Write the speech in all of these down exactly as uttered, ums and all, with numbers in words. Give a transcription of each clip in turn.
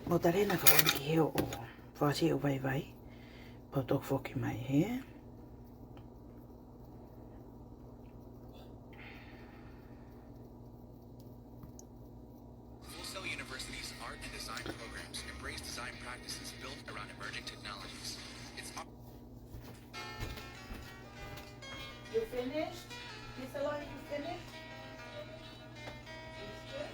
Mo talena ka ʻoua ke heo ʻo fasi ʻo vaivai. Pau toki foki mai he. Full Sail University's art and design programs embrace design practices built around emerging technologies. It's You finished? Gisela, you finished? It's good.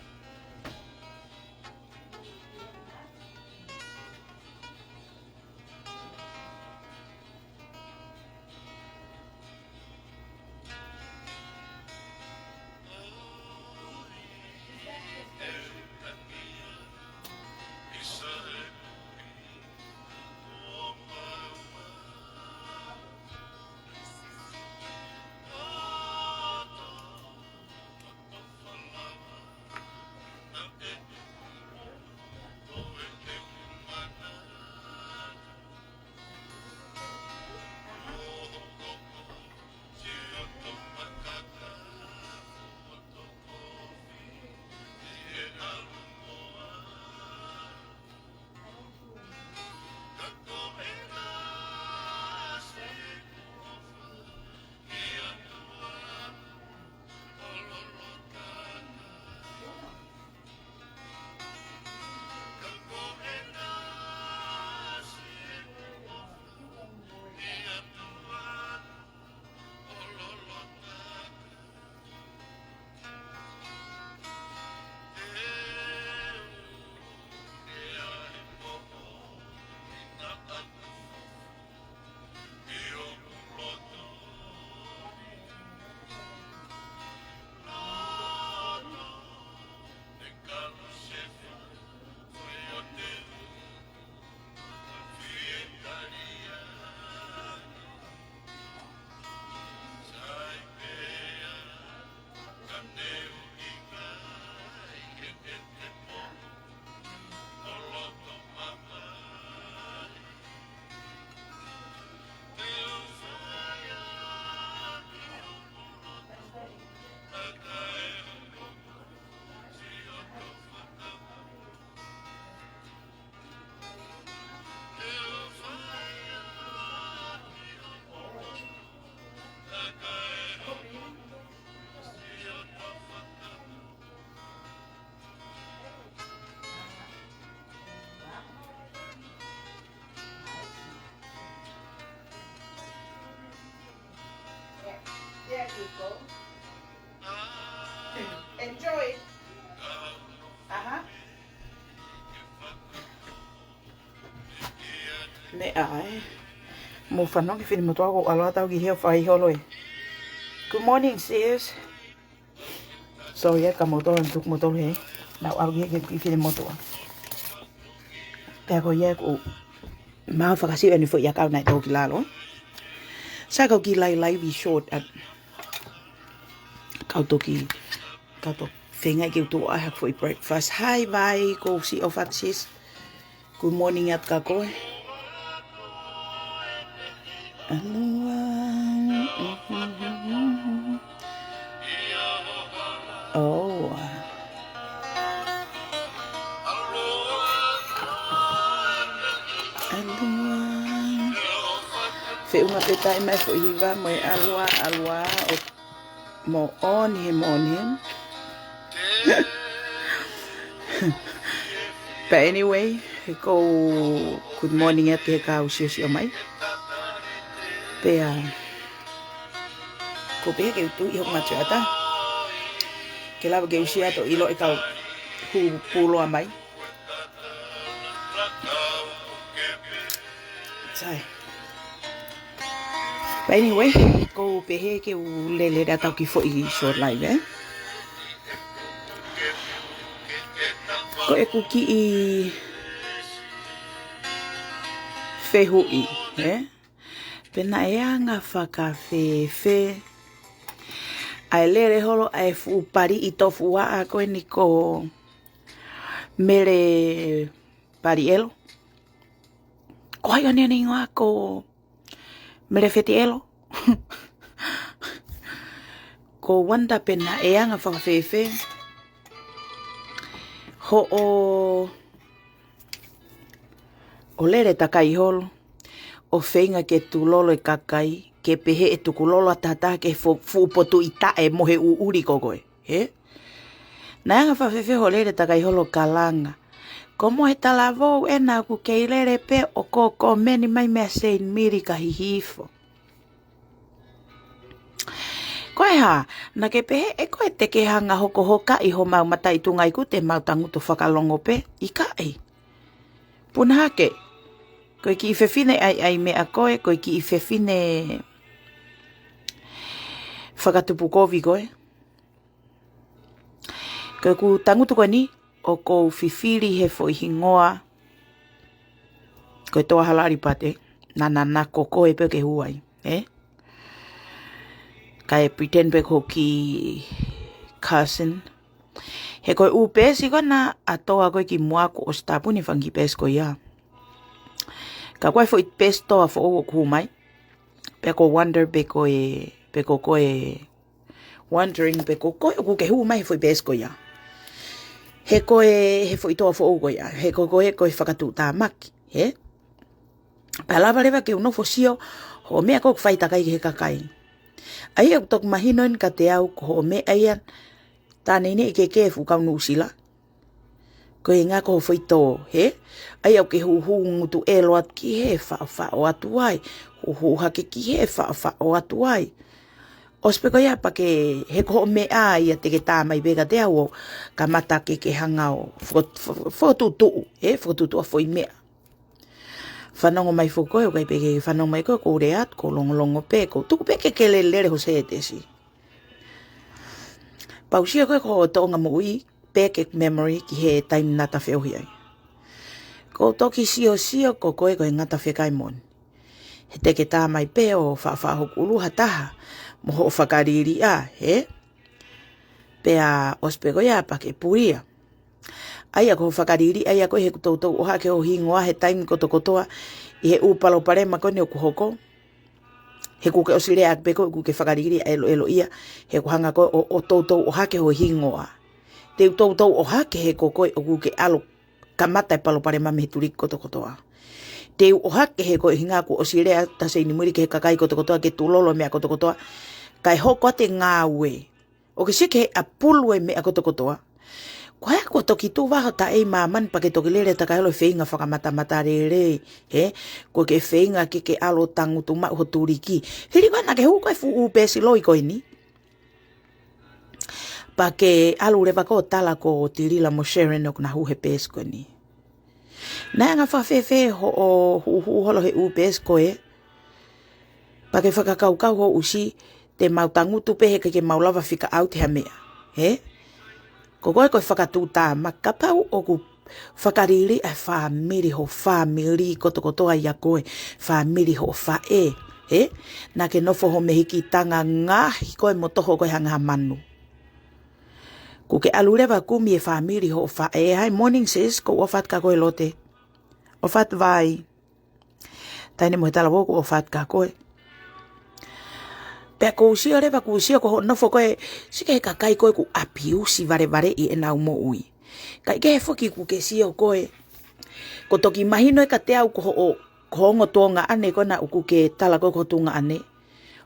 There you go. Enjoy. Aha. Meʻa ē. Mou fanongo ki he finemotuʻa, ko e ʻalu atu au ki hē ʻo fai holo ē. Good morning, sis. Sorry ē, ka mou tolo, tuku mou tolo hē. Naʻa ku ʻalu ki hē ki he finemotuʻa. Pea ko ia ʻoku mau fakasiʻi ʻene foʻi ʻakau naʻe tō ki lalo. Sai, kau kiʻi lailai vi short at. Kau toki, kau toki feinga ke u tuʻu ai haʻaku foʻi breakfast. Hi, Vai, ko si o Fatsis. Good morning atu kia koe. Anua. Oh. Anua. Feʻunga pē taimi mai foʻi hiva mo e ʻalua, ʻalua, ʻo moʻoni, moʻoni. But anyway, he kou good morning atu ki he kau siosio mai. Pea, kou pehē ke u tuʻu ʻi hoku ngaahi ʻata. Ke lava ke u sio atu ʻilo e kau hū puloa mai. Sai. But anyway, kou pehē ke u lele atu ki he foʻi short live, ē. Ko ʻeku kiʻi fehuʻi, ē. Pe naʻe anga fakafēfē ʻa e lele holo ʻa e fuʻu paliʻi tofuaʻa ko eni ko Mele Palielo. Ko hai ʻene hingoa, ko Mele Fetielo? Kou wonder pe naʻe anga fakafēfē hoʻo ʻo lele takai holo, ʻo feinga ke tulolo e kakai, ke pehē ʻe tukulolo ʻa e taha ke fo-, fuʻu potuʻi taʻe mo he ʻuʻuli ko koe, hē? Naʻe anga fēfē hoʻo lele takai holo kalanga? Ko mo e talavou ena ʻoku kei lele pē ʻo ko, ko meni mai meia Seinimili ka hihifo. Ko e hā, naʻa ke pehē ʻe koe te ke hanga hokohokaʻi homau mataʻi tuʻunga iku te mau tangutu fakalongo pē, ʻikai. Puna hake, ko e kiʻi fefine ʻaiʻai meʻa koe, ko e kiʻi fefine fakatupu kovi koe. Ko ʻeku tangutu ko eni, ʻoku ou fifili he foʻi hingoa, ko e Toa Halali Pate, naʻa, naʻa, naʻa ko koe pē ke hū ai, ē? Kae pretend pē ko e kiʻi cousin. He ko e ʻū peesi ko ena ʻa Toa ko ē kimuʻa kuo ʻosi tāpuni e fanga kiʻi peesi ko ia. Ka ko e foʻi peesi Toa foʻou ʻoku hū mai. Pea ʻoku ou wonder pe ko e, pe ko koe wondering pe ko koe ʻoku ke hū mai he foʻi peesi ko ia. He ko e, he foʻi Toa foʻou ko ia. He ko koe, ko e fakatuʻutāmaki, hē? Pea lava leva ke u nofo ʻo sio hoʻo meʻa ko ē ʻoku fai takai ki he kakai. ʻA ia ʻoku toki mahino eni kiate au ko hoʻo meʻa ia, tā neʻineʻi ke ke fuʻu kau Nuʻusila. Ko e ngaahi ko hoʻo foʻi tō, hē? ʻA ia ʻoku ke huhu ngutu ʻelo atu ki hē, faʻofaʻo atu ai. Huhu hake ki hē, faʻofaʻo atu ai. ʻOsi pē ko ia pea ke, he ko hoʻo meʻa ia te ke tā mai pē kiate au ʻo kamata ke ke hanga ʻo fo-, fo-, fokotuʻutuʻu, hē? Fokotuʻutuʻu ʻa e foʻi meʻa. Fanongo mai foki koe, ʻoku ʻikai pē ke fanongo mai koe, ʻoku ou lea atu, ʻoku ou longolongo pē, ʻoku ou tuku pē ke ke lelelele ho sētesi. Pea u sio ko ē ko hoʻo toʻonga moʻui, pē ke memory ki he taimi naʻa ta feohi ai. ʻOku ou toki siosio ko koe ko e ngata fekai moʻoni. He te ke tā mai pē ʻo faʻofaʻo hoku ʻulu ha taha, mo hoʻo fakaliliʻa, hē? Pea ʻosi pē ko ia pea ke pulia. ʻA ia ko hoʻo fakaliliʻa ia ko ē he ʻoku toutou ʻohake ho hingoa he taimi kotokotoa ʻi he ʻū palopalema ko eni ʻoku hoko. He ʻoku ke ʻosi lea pē ko ē ʻoku ke fakaliliʻa ʻeloʻelo ia, he ʻoku hanga ko ē ʻo, ʻo toutou ʻohake ho hingoa. Te u toutou ʻohake he ko koe ʻoku ke ʻalu kamata e palopalema mei he tuliki kotokotoa. Te u ʻohake he ko e ʻuhinga kuo ʻosi lea ʻa Seinimili ki he kakai kotokotoa ke tulolo e meʻa kotokotoa, kae hoko atu e ngāue. ʻOku ke sio ki he ʻapulu e meʻa kotokotoa. Ko e hā kuo toki tuʻu vaho taʻei māmani pea ke toki lele takai holo ʻo feinga fakamatamatalelei, hē? ʻOku ke feinga ke ke ʻalu ʻo tangutu maʻu ho tuliki. Hili ko ē naʻa ke hū ko ē he fuʻu peesi loi ko eni. Pea ke ʻalu leva ʻo tala ko Tilila mo Sharon ʻoku na hū he peesi ko eni. Naʻe anga fēfē hoʻo huʻuhuʻu holo he ʻū peesi ko ē. Pea ke fakakaukau hoʻo ʻusi, te mau tangutu pē he ʻikai ke mau lava fika ʻaute ha meʻa. Hē? Ko koe ko e fakatuʻutāmaki, kapau ʻoku fakaliliʻa e fāmili, ho fāmili kotokotoa ia ko e fāmili hoʻo faʻē. Hē? Naʻa ke nofo ho mehikitanga ngaohi koe mo toho koe hangē ha manu. ʻOku ke ʻalu leva kumi e fāmili hoʻo faʻē, hai morning sis, ʻoku ou ʻofa atu kia koe Lote. ʻOfa atu Vai. Taʻahine mo e talavou ʻoku ou ʻofa atu kia koe. Pea ʻoku ou sio leva, ʻoku ou sio ko hoʻo nofo ko ē, sio ki he kakai ko ē ʻoku ʻapiusi valevaleʻi ʻenau moʻui. Kae kehe foki ʻoku ke sio ko ē. ʻOku toki mahino ē kiate au ko hoʻo, ko hoʻo ongo tuongaʻane ko ena ʻoku ke tala ko ē ko ho tuongaʻane.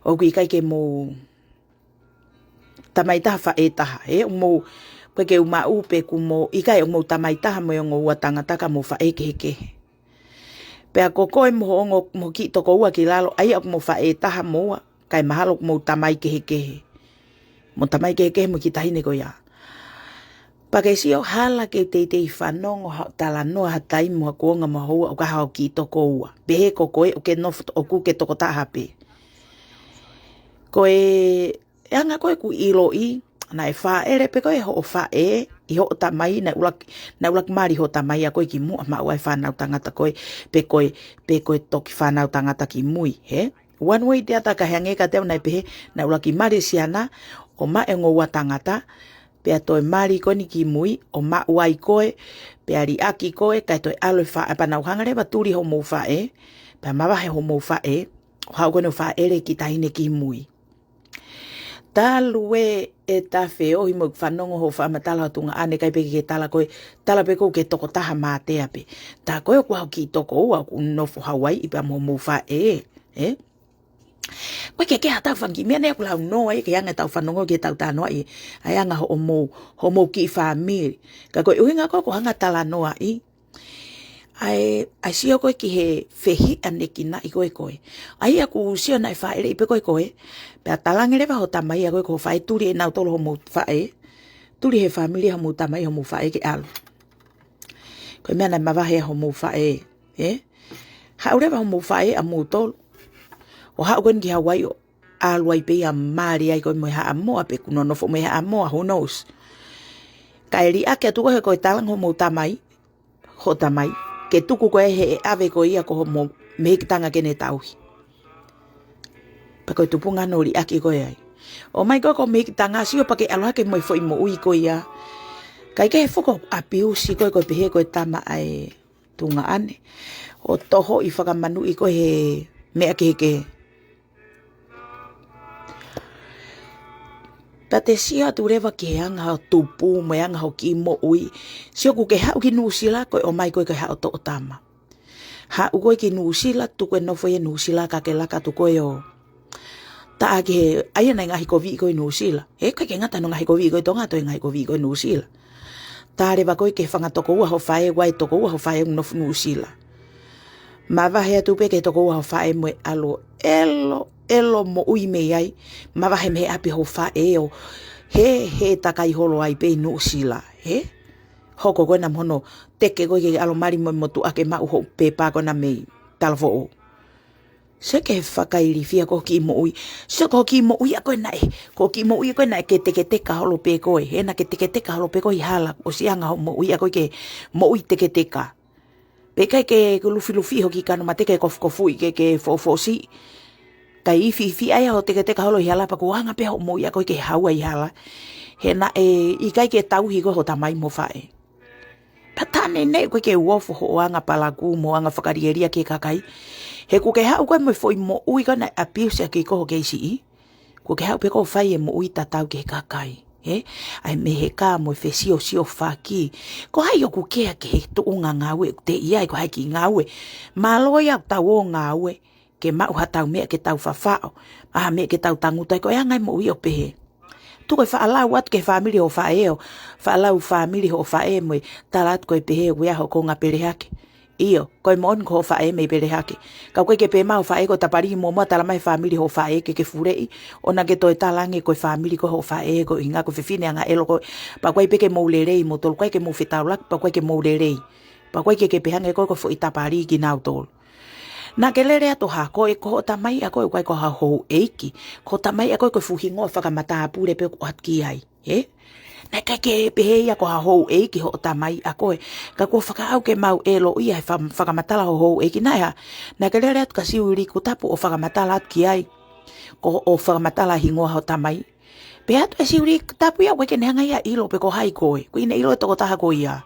ʻOku ʻikai ke mou tamai taha faʻē taha, hē, ʻoku mou, ʻoku ʻikai ke u maʻu pe ʻoku mou, ʻikai ʻoku mou tamai taha mo e ongo ua tangata ka mou faʻē kehekehe. Pea ko koe mo ho ongo, mo ho kiʻi tokoua ki lalo, ʻa ia ʻoku mou faʻē taha mo ua, kae mahalo ʻoku mou tamai kehekehe. Mou tamai kehekehe mo e kiʻi taʻahine ko ia. Pea ke sio hala ke teitei fanongo ha talanoa ha taimi mo ha kuonga mo ha houa ʻo ka haʻo kiʻi tokoua. Pehē ko koe ʻoku ke nofo ʻoku ke tokotaha pē. Ko e anga ko ē ʻeku ʻiloʻi, naʻe fāʻele pē koe hoʻo faʻē, ʻi hoʻo tamai, naʻe ʻuluaki, naʻe ʻuluaki mali hoʻo tamai ʻa koe kimuʻa maʻu ai e fānau tangata ko ē, pe ko e, pe ko e toki fānau tangata kimui, hē? One way the other ka hangē kiate au naʻe pehē, naʻe ʻuluaki mali e siana, ʻo maʻu e ongo ua tangata, pea toe mali ko eni kimui, ʻo maʻu ai koe, pea liʻaki koe, kae toe ʻalu e faʻē pea nau hanga leva tuli hoʻomou faʻē, pea mavahe hoʻomou faʻē, ʻo haʻu ko eni ʻo fāʻele e kiʻi taʻahine kimui. Talu ē, ʻe Tafe, ʻohi mo ʻeku fanongo hoʻo fakamatala ho tuongaʻane, ʻikai pē ke ke tala koe, tala pē ʻoku ke tokotaha mātea pē. Tā koe ʻoku ʻi ai hoʻo kiʻi tokoua ʻoku nofo Hauaiʻi pea mo hoʻomou faʻē, ē? ʻOku ʻikai ke ʻi ai haʻatau fanga kiʻi meʻa naʻe ʻoku launoa ai, ke anga ʻetau fanongo ke tau talanoaʻi ʻa e anga hoʻomou, hoʻomou kiʻi fāmili. Ka ko e ʻuhinga ko ē ʻoku ou hanga ʻo talanoaʻi, ʻa e, ʻa e sio ko ē ki he fehiʻanekinaʻi ko ē ko ē. ʻA ia ʻoku sio naʻe fāʻeleʻi pē ko ē ko ē, pea talaange leva hoʻo tamai ʻa ko ē ko hoʻo faʻē, tuli ʻe nautolu hoʻomou faʻē, tuli he fāmili hoʻomou tamai hoʻomou faʻē ke ʻalu. Ko e meʻa naʻe mavahe ai hoʻomou faʻē, ē? Haʻu leva hoʻomou faʻē ʻa moutolu ʻo haʻu ko eni ki Hauaiʻi ʻo ʻalu ai pē ia ʻo mali ai ko ē mo e Haʻamoa, pe kuo nonofo mo e Haʻamoa, who knows. Kae liʻaki atu ko ē he ko e talaange hoʻomou tamai, hoʻo tamai, ke tuku ko ē he ʻave ko ia ko hoʻomou mehikitanga ke ne tauhi. Pea ko e tupunga hono liʻaki ko ē ai. ʻOmai ko ē ko e mehikitanga, sio pea ke ʻalu hake mo e foʻi moʻui ko ia. Kae kehe foki ʻapiusi ko ē, ko e pehē ko e tama ʻa e tuongaʻane, ʻo tohoʻi fakamanuʻi ko ē he meʻa kehekehe. Pea te sio atu leva ki he anga hoʻo tupu mo e anga hoʻo kiʻi moʻui. Sio, kuo ke haʻu ki Nuʻusila, ko e ʻomai ko ē ko e haʻo toʻo tama. Haʻu ko ē ki Nuʻusila, tuku e nofo ia ʻi Nuʻusila, ka ke laka atu ko ē ʻo tā ki he, ʻa ia naʻe ngaahi koviʻi ko ē ʻi Nuʻusila. He ʻikai ke ngata hono ngaahi koviʻi ko ē ʻi Tonga, toe ngaahi koviʻi ko ē ʻi Nuʻusila. Tā leva ko ē ki he fanga tokoua hoʻo faʻē, ʻoku ʻi ai e tokoua hoʻo faʻē ʻoku nofo Nuʻusila. Mavahe atu pē ki he tokoua hoʻo faʻē mo e ʻalu ʻo ʻelo, ʻelo moʻui mei ai. Mavahe mei he ʻapi hoʻo faʻē ʻo hē, hē takai holo ai pē ʻi Nuʻusila, ē? Hoko ko ena mo hono teke ko ē ke ʻalu ʻo mali mo e motuʻa ke maʻu hoʻo pepa ko ena mei Talafoʻou. Sio ki he fakailifia ko ē hoʻo kiʻi moʻui. Sio ko hoʻo kiʻi moʻui ʻa ko ē naʻe, ko hoʻo kiʻi moʻui ʻa ko ē naʻe ke teketeka holo pē koe. He naʻa ke teketeka holo pē koe ʻi hala. ʻOsi anga hoʻo moʻui ʻa ko ē ke moʻui teketeka. Pea ʻikai ke ke lufilufi hoʻo kiʻi kanomateke, kofukofuʻi ke ke foʻofoʻosiʻi. Kae ifiifi ai hoʻo teketeka holo ʻi hala pea kuo anga pē hoʻo moʻui ʻa ko ē ke haua ʻi hala. He naʻe ʻikai ke tauhi koe ʻe hoʻo tamai mo e faʻē. Pea tā neʻineʻi ʻoku ʻikai ke u ofo hoʻo anga palakū mo e anga fakalielia ki he kakai. He kuo ke haʻu ko ē mo e foʻi moʻui ko ē naʻe ʻapiusi ʻaki koe ʻe hoʻo kei siʻi. Kuo ke haʻu pē koe ʻo fai e moʻui tatau ki he kakai, ē? ʻA e meheka mo e fesiosiofaki. Ko hai ʻoku kea ki he tuʻunga ngāue ʻoku te ʻi ai, ko hai e kiʻi ngāue? Mālō ia ʻoku tau ō ʻo ngāue ke maʻu haʻatau meʻa ke tau fafaʻo, ʻa ha meʻa ke tau tangutu ai, ko e anga e moʻui ʻo pehē. Tuku e faʻa lau atu ki he fāmili hoʻo faʻē ʻo, faʻa lau fāmili hoʻo faʻē mo e tala atu ko e pehē ʻoku ʻi ai hoʻo konga pele hake. ʻIo, ko e moʻoni ko hoʻo faʻē mei pele hake. Ka ʻoku ʻikai ke pehē mai hoʻo faʻē ko e tapaliki muʻomuʻa, tala mai e fāmili hoʻo faʻē ke ke fuleʻi, ʻo naʻa ke toe tala ange ko e fāmili ko hoʻo faʻē ko e ʻuhinga ko e fefine anga ʻelo ko ē, pea ʻoku ʻikai pē ke mou lelei moutolu, ʻikai ke mou fetaulaki, pea ʻoku ʻikai ke mou lelei. Pea ʻoku ʻikai ke ke pehē ange ko e, ko e foʻi tapaliki kinautolu. Naʻa ke lele atu ʻo hā, ko e, ko hoʻo tamai ʻa ko ē ʻoku ʻikai ko ha houʻeiki. Ko hoʻo tamai ʻa ko ē ko e fuʻu hingoa fakamatāpule pē ʻoku ʻoatu ki ai, ē? Naʻe ʻikai ke pehē ia ko ha houʻeiki hoʻo tamai ʻa ko ē. Ka kuo fakaʻau ke mau ʻeloʻia he fa-, fakamatala hoʻo houʻeiki naʻe hā. Naʻa ke lele atu kia Siuʻilikutapu ʻo fakamatala atu ki ai. Ko hoʻo fakamatala hingoa hoʻo tamai. Pehē atu ʻe Siuʻilikutapu ia ʻoku ʻikai ke ne hanga ia ʻo ʻilo pe ko hai koe. ʻOku ʻikai ke ne ʻilo e tokotaha ko ia.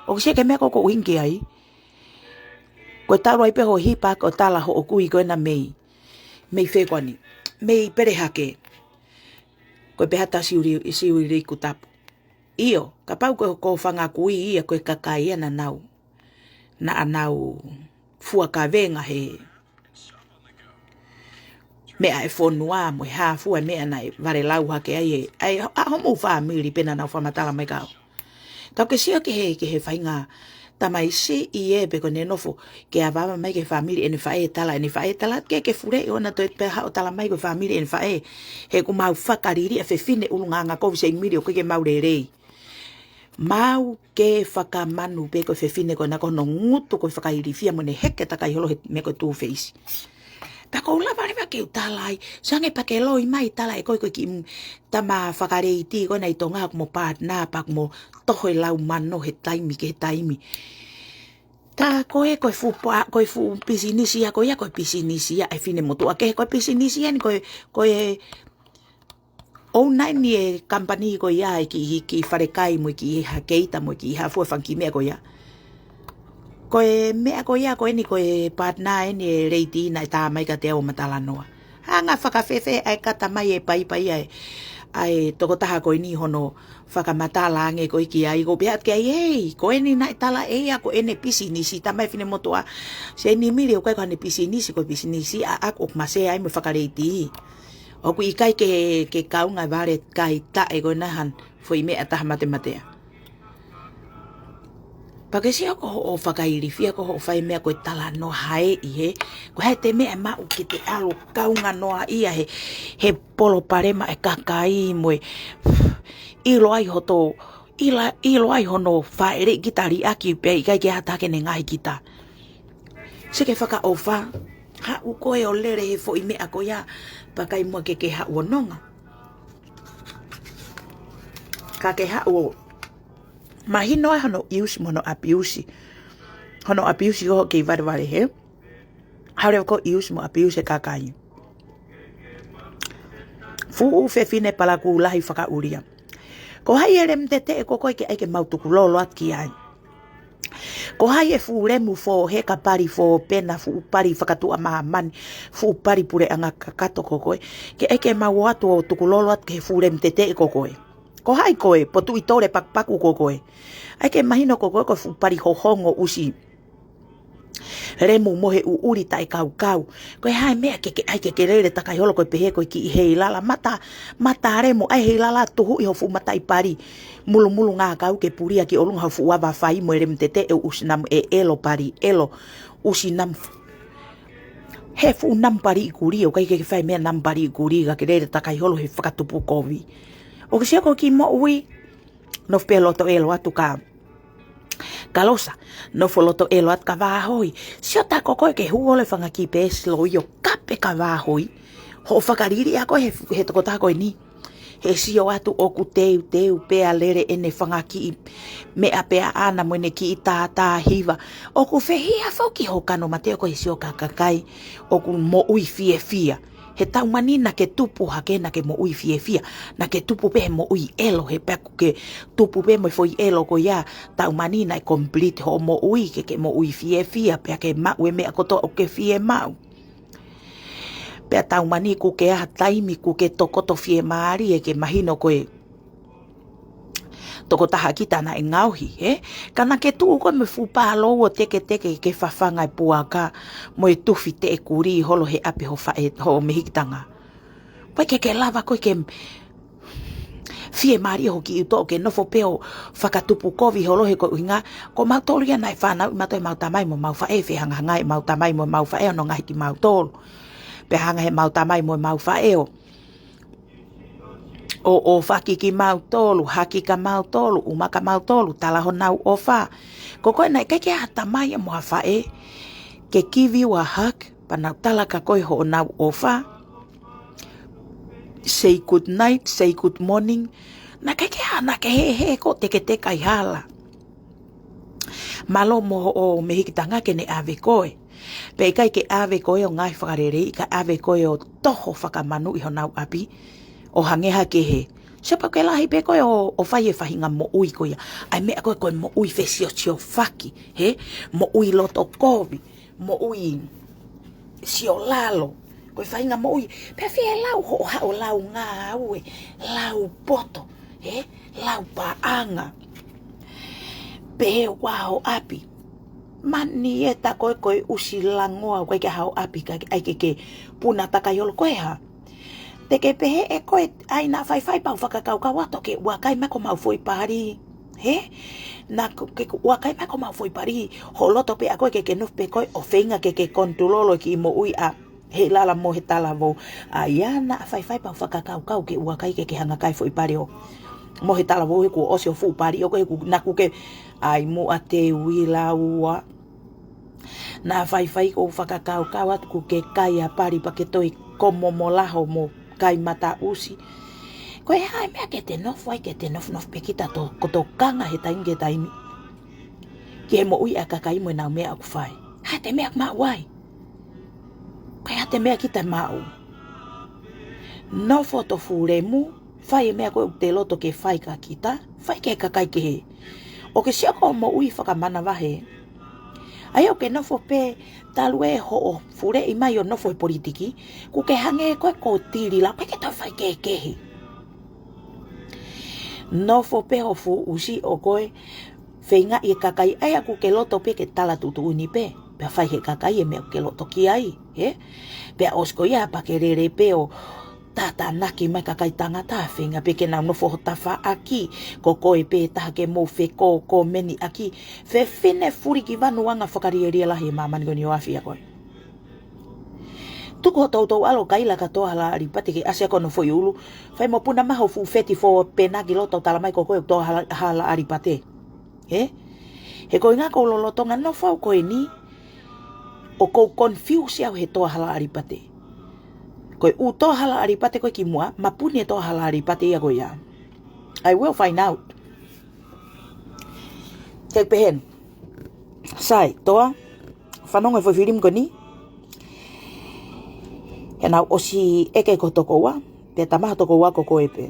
ʻOku sio ki he meʻa ko ē ʻoku ou ʻuhinga ki ai. Ko e talu ai pē hoʻo hipa ko e tala hoʻo kui ko ena mei, mei fē koā ni? Mei pele hake. Ko e pehē atu ʻa Siuʻili-, Siuʻilikutapu. ʻIo, kapau ko e, ko e fanga kui ia ko e kakai ia naʻa nau, naʻa nau fua kavenga he meʻa ʻa e fonua mo e hā fua e meʻa naʻe valelau hake ai ē, ʻa e, ʻa hoʻomou fāmili pē naʻa nau fakamatala mai kia au. Ka ʻoku ke sio ki he, ki he faʻahinga tamaisiʻi ē pe ko ʻene nofo ke avaava mai ki he fāmili ʻene faʻē, tala ʻene faʻē, tala ke ke fuleʻi ʻo na toe pē haʻo tala mai ko e fāmili ʻene faʻē. He ʻoku mau fakaliliʻa fefine ʻulungaanga kovi, sēmili ʻoku ʻikai ke mau lelei. Mau kē fakamanu pē ko e fefine ko ena ko hono ngutu ko e fakailifia mo ʻene heke takai holo he meʻa ko e two face. Pea ʻoku ou lava leva ke u tala ai, sio ange pea ke loi mai tala ʻe koe ko e kiʻi m-, tama fakaleiti ko ena ʻi Tonga ʻoku mo partner pea ʻoku mo toho e lau mano he taimi ki he taimi. Tā ko ē ko e fuʻu pa-, ko e fuʻu pisinisi ia ko ia, ko e pisinisi ia ʻa e fine motuʻa kehe, ko e pisinisi ia eni ko e, ko e ʻouna eni e company ko ia e kiʻi, kiʻi falekai mo e kiʻi hakeita mo e kiʻi hā fua e fanga kiʻi meʻa ko ia. Ko e meʻa ko ia ko eni ko e partner eni e leiti naʻe tā mai kiate au ʻo ma talanoa. Hanga fakafēfē ʻa e kata mai e paipa ia ʻe, ʻa e tokotaha ko eni hono fakamatala ange ko ē ki ai, ʻoku ou pehē atu ki ai, hei, ko eni naʻe tala ʻe ia ko ʻene pisinisi, tamai finemotuʻa Seinimili, ʻoku ʻikai ko haʻane pisinisi, ko e pisinisi ʻaʻaku ʻoku masea ai mo e fakaleiti. ʻOku ʻikai ke, ke kaunga vale kai taʻe ko ena ha foʻi meʻa taha matematea. Pea ke sio ko hoʻo fakailifia ko hoʻo fai meʻa ko e talanoa hē ʻi he, ko e hā ʻete meʻa ʻe maʻu ke te ʻalu kaunga noa ia he, he palopalema ʻa e kakai mo e ʻilo ai hoto, ʻila-, ʻilo ai hono fāʻeleʻi kita liʻaki pea ʻikai ke ʻatā ke ne ngaohi kita. Sio ki he fakaʻofa, haʻu koe ʻo lele he foʻi meʻa ko ia, pea ʻikai muʻa ke ke haʻu ʻo nonga. Ka ke haʻu ʻo mahino ai hono use mo hono abuse. Hono abuse ko hoʻo kei valevale hē. Haʻu leva ʻo use mo abuse e kakai. Fuʻu fefine palakū lahi fakaʻulia. Ko hai e lemu teteʻe ko koe ke ʻai ke mau tukulolo atu ki ai? Ko hai e fuʻu lemu fōheka pali fōpena, fuʻu pali fakatuʻa māmani, fuʻu pali puleʻanga kakato ko koe, ke ʻai ke mau ō atu ʻo tukulolo atu ki he fuʻu lemu teteʻe ko koe? Ko hai koe, potuʻi tole pakupaku ko koe? ʻAi ke mahino ko koe ko e fuʻu pali hohongo ʻusi lemu mo e ʻuʻuli taʻekaukau. Ko e hā e meʻa ke, ke ʻai ke ke lele takai holo ko e pehē ko e kiʻi heilala mata, mata lemu, ʻai heilala tuhuʻi ho fuʻu mataʻi pali mulumulungākau ke pulia ki ʻolunga ho fuʻu ava fai mo e lemu teteʻe ʻusi namu e ʻelo pali, ʻelo ʻusi namu. He fuʻu namu pali ʻi kuli, ʻoku ʻikai ke ke fai meʻa namu pali ʻi kuli, ka ke lele takai holo he fakatupu kovi. ʻOku ke sio ko e kiʻi moʻui, nofo pē loto ʻelo atu ka Kalosa, nofo loto ʻelo atu ka vāhoi. Sio tā ko koe ke hū holo e fanga kiʻi pēsi loio kape ka vāhoi. Hoʻo fakaliliʻa koe he, he tokotaha ko eni. He sio atu ʻoku teuteu pea lele ʻene fanga kiʻi meʻa pea ʻana mo ʻene kiʻi tātā hiva. ʻOku fehiʻa foki ho kano mate ʻo ko e sio ka kakai ʻoku moʻui fiefia. He taumani naʻa ke tupu hake naʻa ke moʻui fiefia. Naʻa ke tupu pē he moʻui ʻelo, he pea ʻoku ke tupu pē mo e foʻi ʻelo ko ia, taumani naʻe complete hoʻo moʻui ke ke moʻui fiefia, pea ke maʻu e meʻa kotoa ʻoku ke fiemaʻu. Pea taumani kuo ke ʻi ha taimi kuo ke tokoto fiemālie ke mahino ko e tokotaha kita naʻe ngaohi, hē? Ka naʻa ke tuʻu koe mo e fuʻu pālou ʻo teketeke ke fafanga e puaka mo e tufi teʻekuli holo he ʻapi ho faʻē, ho mehikitanga. Pea ʻikai ke ke lava koe ke fiemālie ho kiʻi utoʻo ke nofo pē ʻo fakatupu kovi holo he ko e ʻuhinga ko mautolu ia naʻe fanauʻi mautolu ʻe mau tamai mo mau faʻē, fehangahangai ʻemau tamai mo mau faʻē ʻo nonga ʻi kimautolu. Pea hanga he mau tamai mo mau faʻē ʻo ʻo, ʻo faki kimautolu, haki kimautolu, ʻuma kimautolu, tala honau ʻofa. Ko koe naʻe ʻikai ke ʻi ai ha tamai mo ha faʻē ke give you a hug, pea nau tala kia koe honau ʻofa. Say good night, say good morning. Naʻe ʻikai ke ʻi ai ha, naʻa ke hē hē ko e teketeka ʻi hala. Mālō mo hoʻo mehikitanga ke ne ʻave koe. Pea ʻikai ke ʻave koe ʻo ngaahi fakaleleiʻi, ka ʻave koe ʻo toho fakamanu ʻi honau ʻapi. ʻO hangē ha kehe. Sio pē ke lahi pē koe ʻo, ʻo fai e faʻahinga moʻui ko ia. ʻAi meʻa ko e, ko e moʻui fesiosiofaki, hē? Moʻui loto kovi. Moʻui siolalo. Ko e faʻahinga moʻui. Pea fie lau hoʻo haʻo lau ngāue, lau poto, hē? Lau paʻanga. Pehē ʻoku ʻi ai ho ʻapi. Mani e ta ko e, ko e ʻusi langoa, ʻoku ʻikai ke ʻi ai ho ʻapi, ka ʻai ke ke puna takai holo ko e hā. Te ke pehē ʻe koe, ʻai naʻa faifai pea u fakakaukau atu ke ʻuakai mai ko mau foʻi pali. Hē? Naʻa ke, ke ʻuakai mai ko mau foʻi pali. Hoʻo loto pē ʻa koe ke ke nofo pē koe ʻo feinga ke ke konitulolo e kiʻi moʻui ʻa Heilala mo e talavou. ʻAi ia naʻa faifai pea u fakakaukau ke ʻuakai ke ke hanga kai foʻi pali ʻo mo e talavou he kuo ʻosi hoʻo fuʻu pali ʻo ko e he kuo naʻa ku ke ʻai muʻa te uila ua. Naʻa faifai ko u fakakaukau atu kuo ke kai ʻa pali pea ke toi komo mo laho mo kai mataʻusi. Ko e hā e meʻa ke te nofo ai, ke te nofonofo pē kita to, ko tokanga he taimi ki he taimi ki he moʻui ʻa e kakai mo ʻenau meʻa ʻoku fai. Hā ʻete meʻa ʻoku maʻu ai? Ko e hā ʻete meʻa kita maʻu? Nofo to fulemu, fai e meʻa ko ē ʻoku te loto ke fai kia kita, fai ki he kakai kehe. ʻOku ke sio ko e moʻui fakamanavahē. ʻAi ʻoku ke nofo pē talu ē hoʻo fuleʻi mai ʻo nofo he politiki, kuo ke hangē ko e ko tili la, ʻikai ke toe fai kehekehe. Nofo pē ho fuʻu ʻusi ʻo koe feingaʻi e kakai ʻa ia ʻoku ke loto pē ke tala tuʻutuʻuni pē. Pea fai he kakai e meʻa ʻoku ke loto ki ai, ē? Pea ʻosi ko ia pea ke lele pē ʻo tātānaki mai kakai tangata, feinga pē ke nau nofo ho tafaʻaki, ko koe pē taha ke mou fekō, kōmeni ʻaki. Fefine fuliki vanuanga fakalielia lahi e māmani ko eni ʻo afi ʻa koe. Tuku ho toutou ʻalu ʻo kaila kia Toa Hala ʻAlipate ke ʻasi ʻaki hono foʻi ʻulu. Fai mo puna mai ho fuʻu feti fō pena ki loto ʻo tala mai ko koe Toa Hala, Hala ʻAlipate. Ē? He ko e ʻuhinga ʻoku ou lolotonga nofo au ko eni, ʻoku ou confuse au he Toa Hala ʻAlipate. Ko e ʻū Toa Hala ʻAlipate ko ē ki muʻa, mapuni e Toa Hala ʻAlipate ia ko ia. I will find out. Te u pehē ni. Sai, Toa, fanongo he foʻi filimu ko eni. He naʻa ku ʻosi ʻeke ki ho tokoua, pea tama ho tokoua ko koe pē.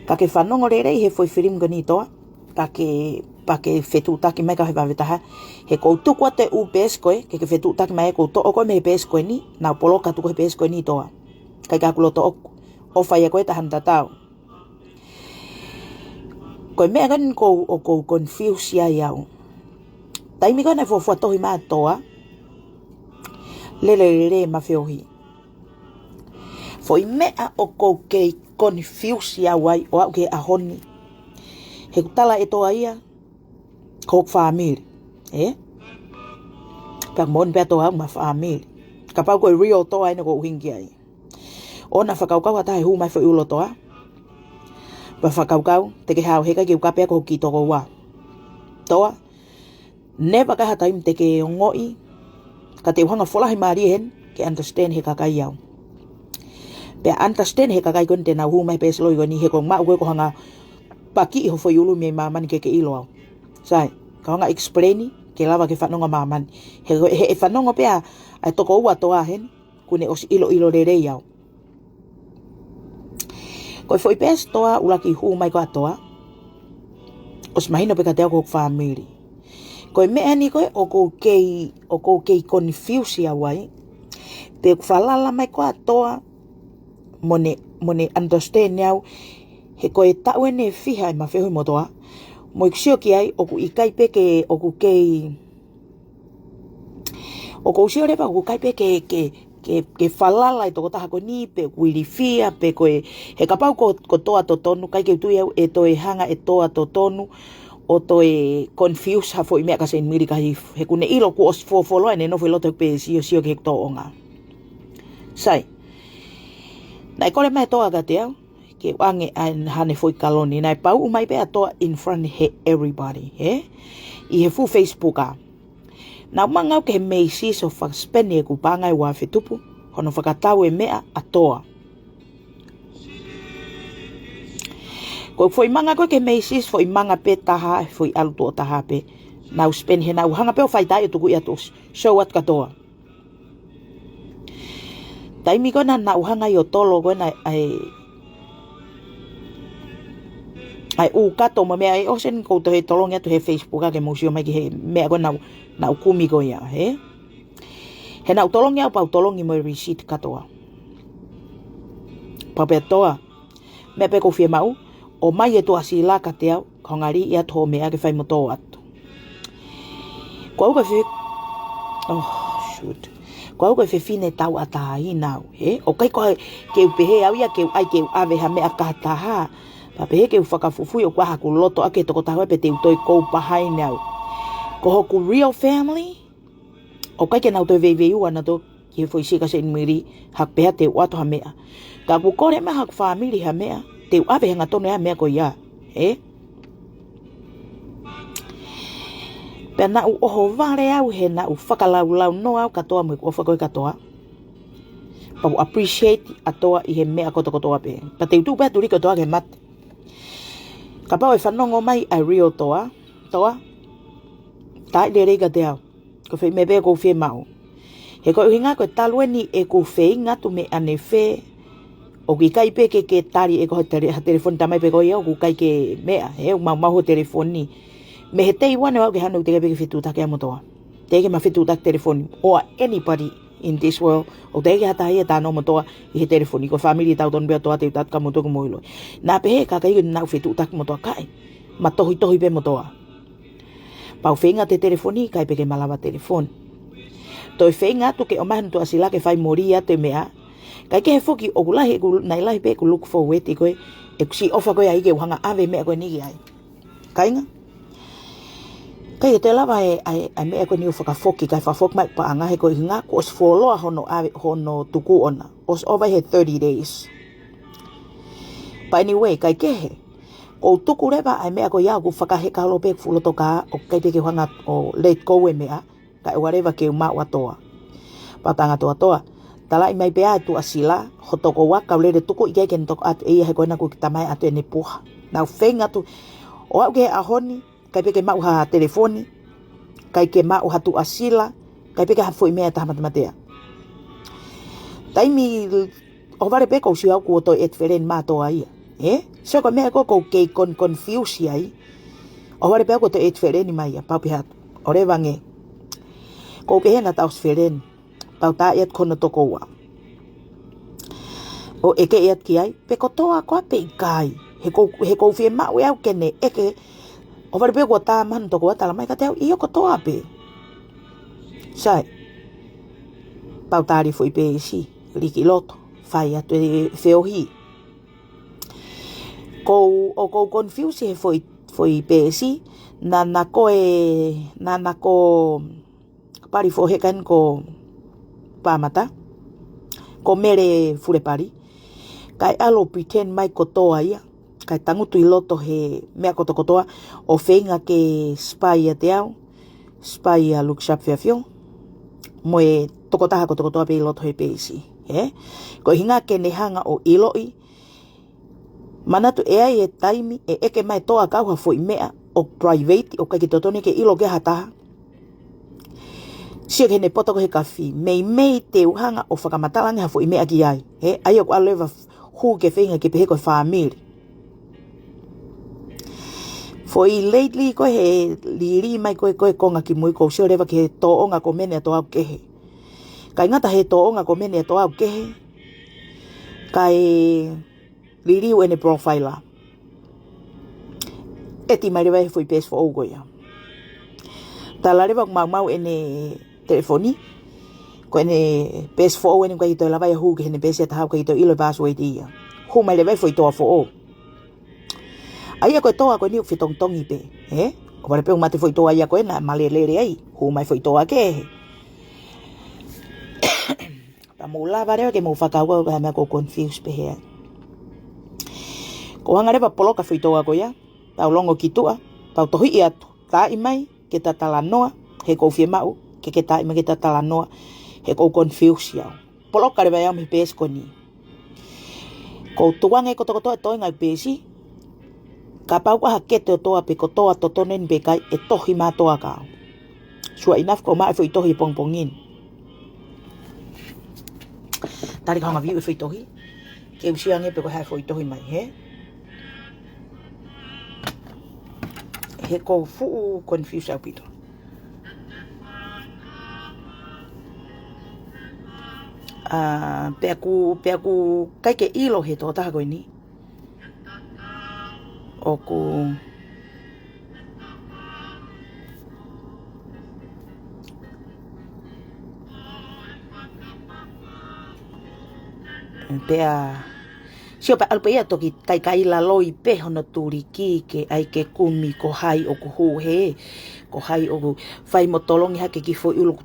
Ka ke fanongo lelei he foʻi filimu ko eni Toa, pea ke, pea ke fetuʻutaki mai ki he vave taha. He ʻoku ou tuku atu e ʻū peesi ko ē, ke ke fetuʻutaki mai, ʻoku ou toʻo koe mei he peesi ko eni, naʻa ku poloka atu koe he peesi ko eni Toa. ʻIkai ke u loto ʻoku, ʻofa ia ko e taha naʻa tatau. Ko e meʻa ko eni ʻoku ou, ʻoku ou confuse ai au. Taimi ko ē naʻe fuofua tohi mai ʻa Toa, lele lele ma feohi. Foʻi meʻa ʻoku ou kei confuse au ai ʻo aʻu ki he ʻaho ni. He ʻoku tala ʻe Toa ia, ko hoku fāmili. Ē? Pea moʻoni pē ʻa Toa mo e fāmili. Kapau ko e real Toa eni ʻoku ou ʻuhinga ki ai. ʻOua naʻa fakakaukau ha taha ʻe hū mai foʻi ʻulu ʻo Toa. Pea fakakaukau, te ke hao heka ke u kapea ko hoku kiʻi tokoua. Toa, never ka ha taimi te ke ongoʻi, ka te u hanga folahi mālie heni, ke understand he kakai au. Pea understand he kakai ko eni te nau hū mai he peesi loi ko eni he ko e maʻu ko ē ko e hanga pakiʻi ho foʻi ʻulu mei māmani ke ke ʻilo au. Sai, ka u hanga explain, ke lava ke fanongo māmani. He, he, he fanongo pē ʻa e tokoua Toa heni, kuo ne ʻosi ʻiloʻilo lelei au. Ko e foʻi peesi Toa ʻuluaki hū mai ko ē ʻa Toa, ʻosi mahino pē kiate au ko hoku fāmili. Ko e meʻa eni ko ē ʻoku ou kei, ʻoku ou kei confuse au ai. Pe ʻoku falala mai ko ē ʻa Toa, mo ne, mo ne understand au, he ko e taʻu eni ʻe fiha ʻema feohi mo Toa, mo ʻeku sio ki ai, ʻoku ʻikai pē ke, ʻoku kei, ʻoku ou sio leva ʻoku ʻikai pē ke, ke, ke, ke falala e tokotaha ko eni, pe ʻoku ilifia, pe ko e, he kapau ko, ko Toa totonu, ʻikai ke u tui au ʻe toe hanga ʻe Toa totonu ʻo toe confuse ha foʻi meʻa kia Seinimili Kahifo. He kuo ne ʻilo kuo ʻosi fuofuoloa ʻene nofo ʻi loto he peesi ʻo sio ki he tōʻonga. Sai. Naʻe kole mai ʻe Toa kiate au, ke u ʻange ʻa e, haʻane foʻi kaloni. Naʻe pauʻu mai pē ʻa Toa in front he everybody, ē? ʻI he full Facebook ā. Naʻa ku manga au ki he Macy's ʻo fakaspeni ʻeku paʻanga ʻe ua afe tupu, hono fakatau e meʻa ʻa Toa. Ko e foʻi manga ko ē ki he Macy's, foʻi manga pē taha, foʻi ʻalu tuʻo taha pē. Naʻa ku spend he naʻa ku hanga pē ʻo fai tai ʻo tuku ia ʻo show atu kia Toa. Taimi ko ē naʻa, naʻa ku hanga ai ʻo tolo ko ē naʻe, ʻa e, ʻa e ʻū kato mo e meʻa ē, ʻosi eni ʻoku ou toe tolongi atu he Facebook ā ke mou sio mai ki he meʻa ko ē naʻa ku, naʻa ku kumi ko ia, ē? He naʻa ku tolongi au pea u tolongi mo e receipt kia Toa. Pea pehē ʻe Toa, meʻa pē ʻoku ou fiemaʻu, ʻomai e tuʻasila kiate au, ka u hanga ʻo liʻaki atu hoʻo meʻa ke fai mo Toa atu. Ko au ko e fe-, oh, shoot. Ko au ko e fefine tauʻatāina au, ē? ʻOku ʻikai ko ha, ke u pehē au ia ke u ʻai ke u ʻave ha meʻa ki ha taha. Pea pehē ke u fakafufui ʻoku ʻi ai haku loto ʻaki e tokotaha ko ē pe te u toe kou pahaine au. Ko hoku real family, ʻoku ʻikai ke nau toe veiveiua nautolu ki he foʻi sika Seinimili, haku pehē te u ʻoatu ha meʻa. Ka ʻoku kole mai haku fāmili ha meʻa, te u ʻave hangatonu ʻa e meʻa ko ia, ē? Pea naʻa ku ʻohovale au he naʻa ku fakalaulaunoa au kia Toa mo ʻeku ʻofa ko ē kia Toa. Pea u appreciate ʻa Toa ʻi he meʻa kotokotoa pē. Pea te u tuku pē ʻa e tuliki ʻo Toa ki he mate. Kapau ʻe fanongo mai ʻa e real Toa, Toa, taaʻi lelei kiate au. Ko e foʻi meʻa pē ʻoku ou fiemaʻu. He ko e ʻuhinga ko e talu eni ʻeku feinga atu mei ʻanefē, ʻoku ʻikai pē ke, ke tali ʻe koe ha tele-, ha telefoni tamai pē ko ia, ʻoku ʻikai ke meʻa, he ʻoku maumau ho telefoni. Mei he day one ʻo aʻu ki he ʻaho ni ʻoku teʻeki pē ke fetuʻutaki au mo Toa. Teʻeki ke ma fetuʻutaki telefoni, or anybody in this world. ʻOku teʻeki ha taha ia ʻe talanoa mo toa ʻi he telefoni, ko e fāmili ʻe tautonu pē ʻa toa te u tatu ka mo toa ko mo ʻilo. Naʻa pehē ʻe he kakai ko ē naʻa nau fetuʻutaki mo toa kae ma tohitohi pē mo toa. Pau feinga atu e telefoni, ʻikai pē ke malava telefoni. Toe feinga atu ke ʻomai hano tuʻasila ke fai moli atu e meʻa. ʻIkai ke he foki ʻoku lahi ʻeku, naʻe lahi pē ʻeku look forward ko ē, ʻeku siʻi ʻofa ko ē ai ke u hanga ʻave e meʻa ko eni ki ai. Kāinga? ʻIkai ke toe lava e, ʻa e, ʻa e meʻa ko eni ʻo fakafoki, kae fakafoki mai paʻanga he ko e ʻuhinga kuo ʻosi fuoloa hono ʻave, hono tuku ʻona. ʻOsi ʻova he thirty days. But anyway, ʻikai ke he. Ko u tuku leva ʻa e meʻa ko ia ʻoku fakaheka holo pē ʻeku fuʻu loto ka, ʻoku ʻikai pē ke u hanga ʻo let go e meʻa, kae ʻoua leva ke u maʻu ʻa toa. Pau talaange ʻe toa, talaʻi mai pē ʻa e tuʻasila, ho tokoua, kau lele tuku ʻikai ke ne tokoto atu ʻe ia he ko ena kuo kiʻi tamae atu ʻene puha. Naʻa ku feinga atu, ʻo aʻu ki he ʻaho ni, ʻikai pē ke maʻu ha telefoni, ʻikai ke maʻu ha tuʻasila, ʻikai pē ke ha foʻi meʻa ʻe taha matematea. Taimi ʻohovale pē ʻoku ou sio au kuo toe ʻeti feleni mai ʻa toa ia. Ē? So ko e meʻa ko ē ʻoku ou kei con-, confuse ai. ʻOhovale pē kuo toe ʻeti feleni mai ia, pau pē atu. ʻOleva ange. ʻOku ou pehē naʻa tau ʻosi feleni. Pau talaʻi atu ki hono tokoua. ʻO ʻeke atu ki ai, pe ko toa koā pe ʻikai. He ʻoku, he ʻoku ou fiemaʻu ʻe au ke ne ʻeke, ʻohovale pē kuo tā mai hono tokoua tala mai kiate au, ʻio ko toa pē. Sai. Pau tali e foʻi peesi, liki loto, fai atu e feohi. ʻOku ou, ʻoku ou confuse he foʻi, foʻi peesi, naʻa na ko e, naʻa na ko Pali Foheka ni ko Pamata, ko Mele Fulepali, kae ʻalu ʻo pretend mai ko toa ia, kae tangutu ʻi loto he meʻa kotokotoa, ʻo feinga ke spy ʻiate au, spy ʻa Luke Sharp Feafio, mo e tokotaha kotokotoa pē ʻi loto he peesi. Ē? Ko e ʻuhinga ke ne hanga ʻo ʻiloʻi, manatu ʻe ʻi ai e taimi ʻe ʻeke mai ʻe toa ʻaki au ha foʻi meʻa ʻoku private, ʻoku ʻikai ke totonu ke ʻilo ʻe ha taha. Sio ki heʻene poto ko ē he kafi, meimei te u hanga ʻo fakamatala ange ha foʻi meʻa ki ai. Ē, ʻa ia ʻoku ʻalu leva hū ke feinga ke pehē ko e fāmili. Foʻi lately ko ē he lili mai ko ē, ko e konga kimui ʻoku ou sio leva ki he tōʻonga komeni ʻa toa ʻoku kehe. ʻIkai ngata he tōʻonga komeni ʻa toa ʻoku kehe, kae liliu ʻene profile. ʻEti mai leva he foʻi peesi foʻou ko ia. Tala leva ʻoku maumau ʻene telefoni, ko ʻene peesi foʻou eni ʻoku ʻikai toe lava ia hū ki heʻene peesi ʻa taha ʻoku ʻikai toe ʻilo e password ia. Hū mai leva e foʻi toa foʻou. ʻA ia ko e toa ko eni ʻoku fetongitongi pē, ē? ʻOhovale pē ʻoku mate foʻi toa ia ko ena, malelele ai, hū mai foʻi toa kehe. Pea mou lava leva ke mou fakakaukau ki ha meʻa ʻoku ou confuse pehē ai. Ko u hanga leva ʻo poloka e foʻi toa ko ia, pea u longo ki tuʻa, pea u tohiʻi atu, talaʻi mai ke ta talanoa, he ʻoku ou fiemaʻu ke ke talaʻi mai ke ta talanoa, he ʻoku ou confuse au. Poloka leva ia mei he peesi ko eni. ʻOku ou tukuange kotokotoa e toenga e peesi, kapau ʻoku ʻi ai ha kete ʻo toa pe ko toa totonu eni pe ʻikai, ʻe tohi mai ʻa toa kia au. Sure enough, ʻoku ou maʻu e foʻi tohi he pongipongi ni. Tali ka hanga view e foʻi tohi. Ke u sio ange pe ko e hā e foʻi tohi mai, hē? He ʻoku ou fuʻu confuse ʻaupito. ʻA, pea ʻoku, pea ʻoku ʻikai ke ʻilo he tokotaha ko eni. ʻOku, pea, sio pē ʻalu pē ia toki kaikaila loi pē hono tuliki ke ʻai ke kumi ko hai ʻoku hū hē, ko hai ʻoku fai mo tolongi hake ki foʻi ʻulu.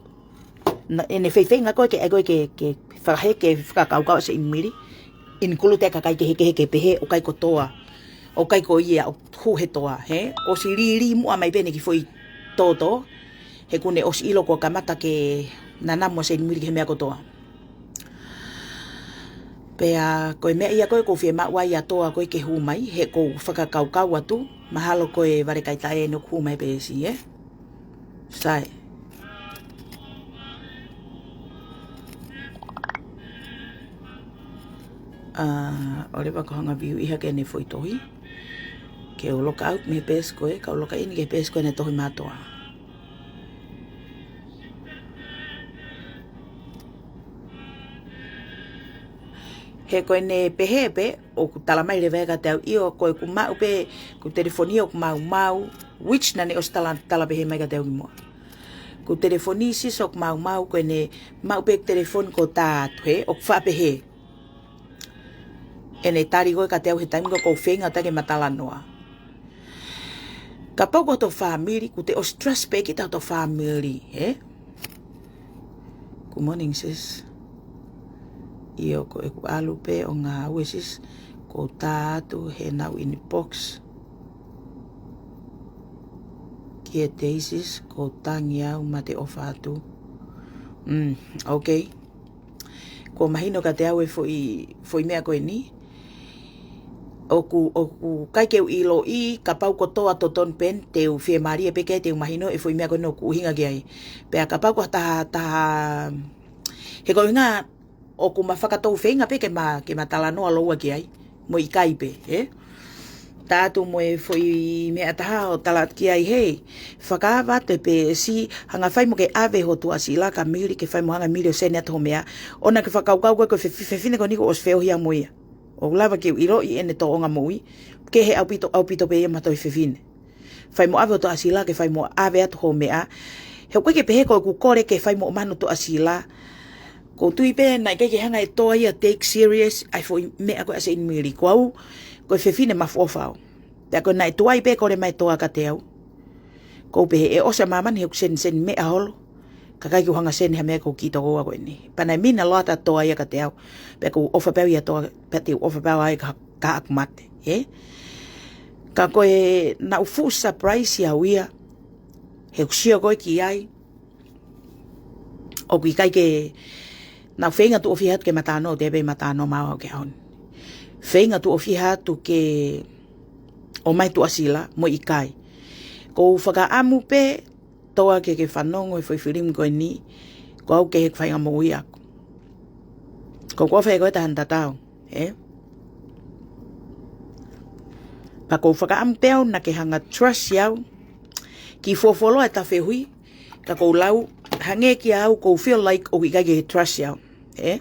Naʻa ne feifeinga ko ē ke, ʻai ko ē ke, ke fakahē, ke fakakaukau ʻa Seinimili. Include e kakai kehekehe ke pehē, ʻoku ʻikai ko toa. ʻOku ʻikai ko ia, ʻoku hū he toa, hē? ʻOsi lili muʻa mai pē ʻene kiʻi foʻi toto. He ʻoku ne ʻosi ʻilo kuo kamata ke nanamu ʻa Seinimili ki he meʻa kotoa. Pea, ko e meʻa ia ko ē ʻoku ou fiemaʻu ai ʻa toa ko ē ke hū mai, he ʻoku ou fakakaukau atu, mahalo ko e vale kai taʻe ʻene ʻoku hū mai pē ʻe Seinimili, ē? Sai. ʻA, ʻoua leva ke u hanga view ʻi hake ʻene foʻi tohi. Ke u log out mei he peesi ko ē, ka u log in ki he peesi ko ē ʻene tohi mai ʻa toa. He ko ʻene pehē pē, ʻoku tala mai leva ia kiate au, ʻio, ko ʻeku maʻu pē, ʻeku telefoni ʻoku maumau, which naʻá ne ʻosi tala, tala pehē mai kiate au kimuʻa. ʻEku telefoni sis ʻoku maumau, ko ʻene maʻu pē ʻeku telefoni ko e tā atu, he, ʻoku faʻa pehē. ʻEne tali ko ē kiate au he taimi ko ē ʻoku ou feinga atu ke ma talanoa. Kapau ko hoto fāmili, ʻoku te ʻosi trust pē kita hoto fāmili, he? Good morning, sis. ʻIo, ko ʻeku ʻalu pē ʻo ngāue, sis, ʻoku ou tā atu he naʻá ku inbox kiate ia, sis, ʻoku ou tangi au mo te ʻofa atu. Mm, ok. Kuo mahino kiate au e foʻi, foʻi meʻa ko eni. ʻOku, ʻoku ʻikai ke u ʻiloʻi, kapau ko e toa totonu pē eni, te u fiemālie pē ke te u mahino e foʻi meʻa ko eni ʻoku ʻuhinga ki ai. Pea kapau ko ha taha, taha, he ko e ʻuhinga ʻoku ma fakatou feinga pē ke ma, ke ma talanoa lōua ki ai. Mo e ʻikai pē, he? Tā atu mo e foʻi meʻa ʻe taha ʻo tala atu ki ai, hei, fakaava atu e peesi, hanga fai mo ke ʻave ho tuʻasila kia Mili ke fai mo hanga Mili ʻo send atu ho meʻa. ʻOua naʻá ke fakakaukau ko e, ko e fe-, fefine ko eni kuo ʻosi feohi au mo ia. ʻOku lava ke u ʻiloʻi ʻene tōʻonga moʻui. Kehe ʻaupito, ʻaupito pē ia mo ha toe fefine. Fai mo ʻave ho tuʻasila ke fai mo ʻave atu ho meʻa. He ʻoku ʻikai ke pehē ko ʻeku kole ke fai mo ʻomai hono tuʻasila. ʻOku ou tui pē naʻe ʻikai ke hanga ʻe he toa ia ʻo take serious ʻa e foʻi meʻa ko ē ʻa Seinimili. Ko au, ko e fefine maʻu ʻofa au. Pea ko e naʻe tuai pē kole mai e toa kiate au. ʻOku ou pehē ʻe ʻosi ʻa māmani he ʻoku send, send meʻa holo. Ka ʻikai ke u hanga ʻo send ha meʻa ki he kiʻi tokoua ko eni. Pea naʻe mean a lot ʻa e toa ia kiate au. Pea ʻoku ou ʻofa pē au ia toa, pea te u ʻofa pē au ai ka, ka ʻoku mate, he? Ka ko e naʻá ku fuʻu surprise au ia. He ʻoku ou sio ko ē ki ai. ʻOku ʻikai ke, naʻá ku feinga tuʻo fiha atu ke ma talanoa, te pē ma talanoa maʻu au ki he ʻaho ni. Feinga tuʻo fiha atu ke ʻomai tuʻasila, mo e ʻikai. ʻOku ou fakaʻamu pē, toa ke ke fanongo he foʻi filimi ko eni, ko au kehe ʻeku faʻahinga moʻui ʻaʻaku. ʻOku ou ʻofa ʻi he ko e taha naʻa tatau, he? Pea ʻoku ou fakaʻamu pē au naʻá ke hanga ʻo trust au, kiʻi fuofuoloa e ta feohi, ka ʻoku ou lau, hangē kiate au ʻoku ou feel like ʻoku ʻikai ke trust au, he?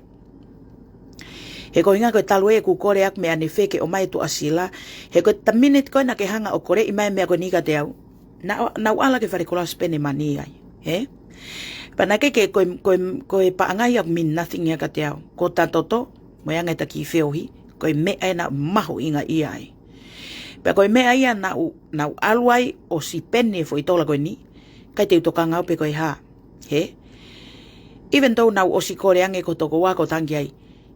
He ko e ʻuhinga ko e talu ʻeku kole ʻaʻaku meia Nefe ke ʻomai e tuʻasila, he ko e tā miniti ko ē naʻá ke hanga ʻo koleʻi mai e meʻa ko eni kiate au. Naʻá, naʻá ku ʻalu ki he fale koloa ʻo spend e mani ai, he? Pea naʻe ʻikai ke, ko e, ko e, ko e paʻanga ia ʻoku mean nothing ia kiate au. Ko hota toto, mo e anga ʻeta kiʻi feohi, ko e meʻa ia naʻá ku mahuʻingaʻia ai. Pea ko e meʻa ia naʻá ku, naʻá ku ʻalu ai ʻo spend e foʻi tola ko eni, ʻikai te u tokanga au pe ko e hā, he? Even though naʻá ku ʻosi kole ange ki ho tokoua ʻo tangi ai.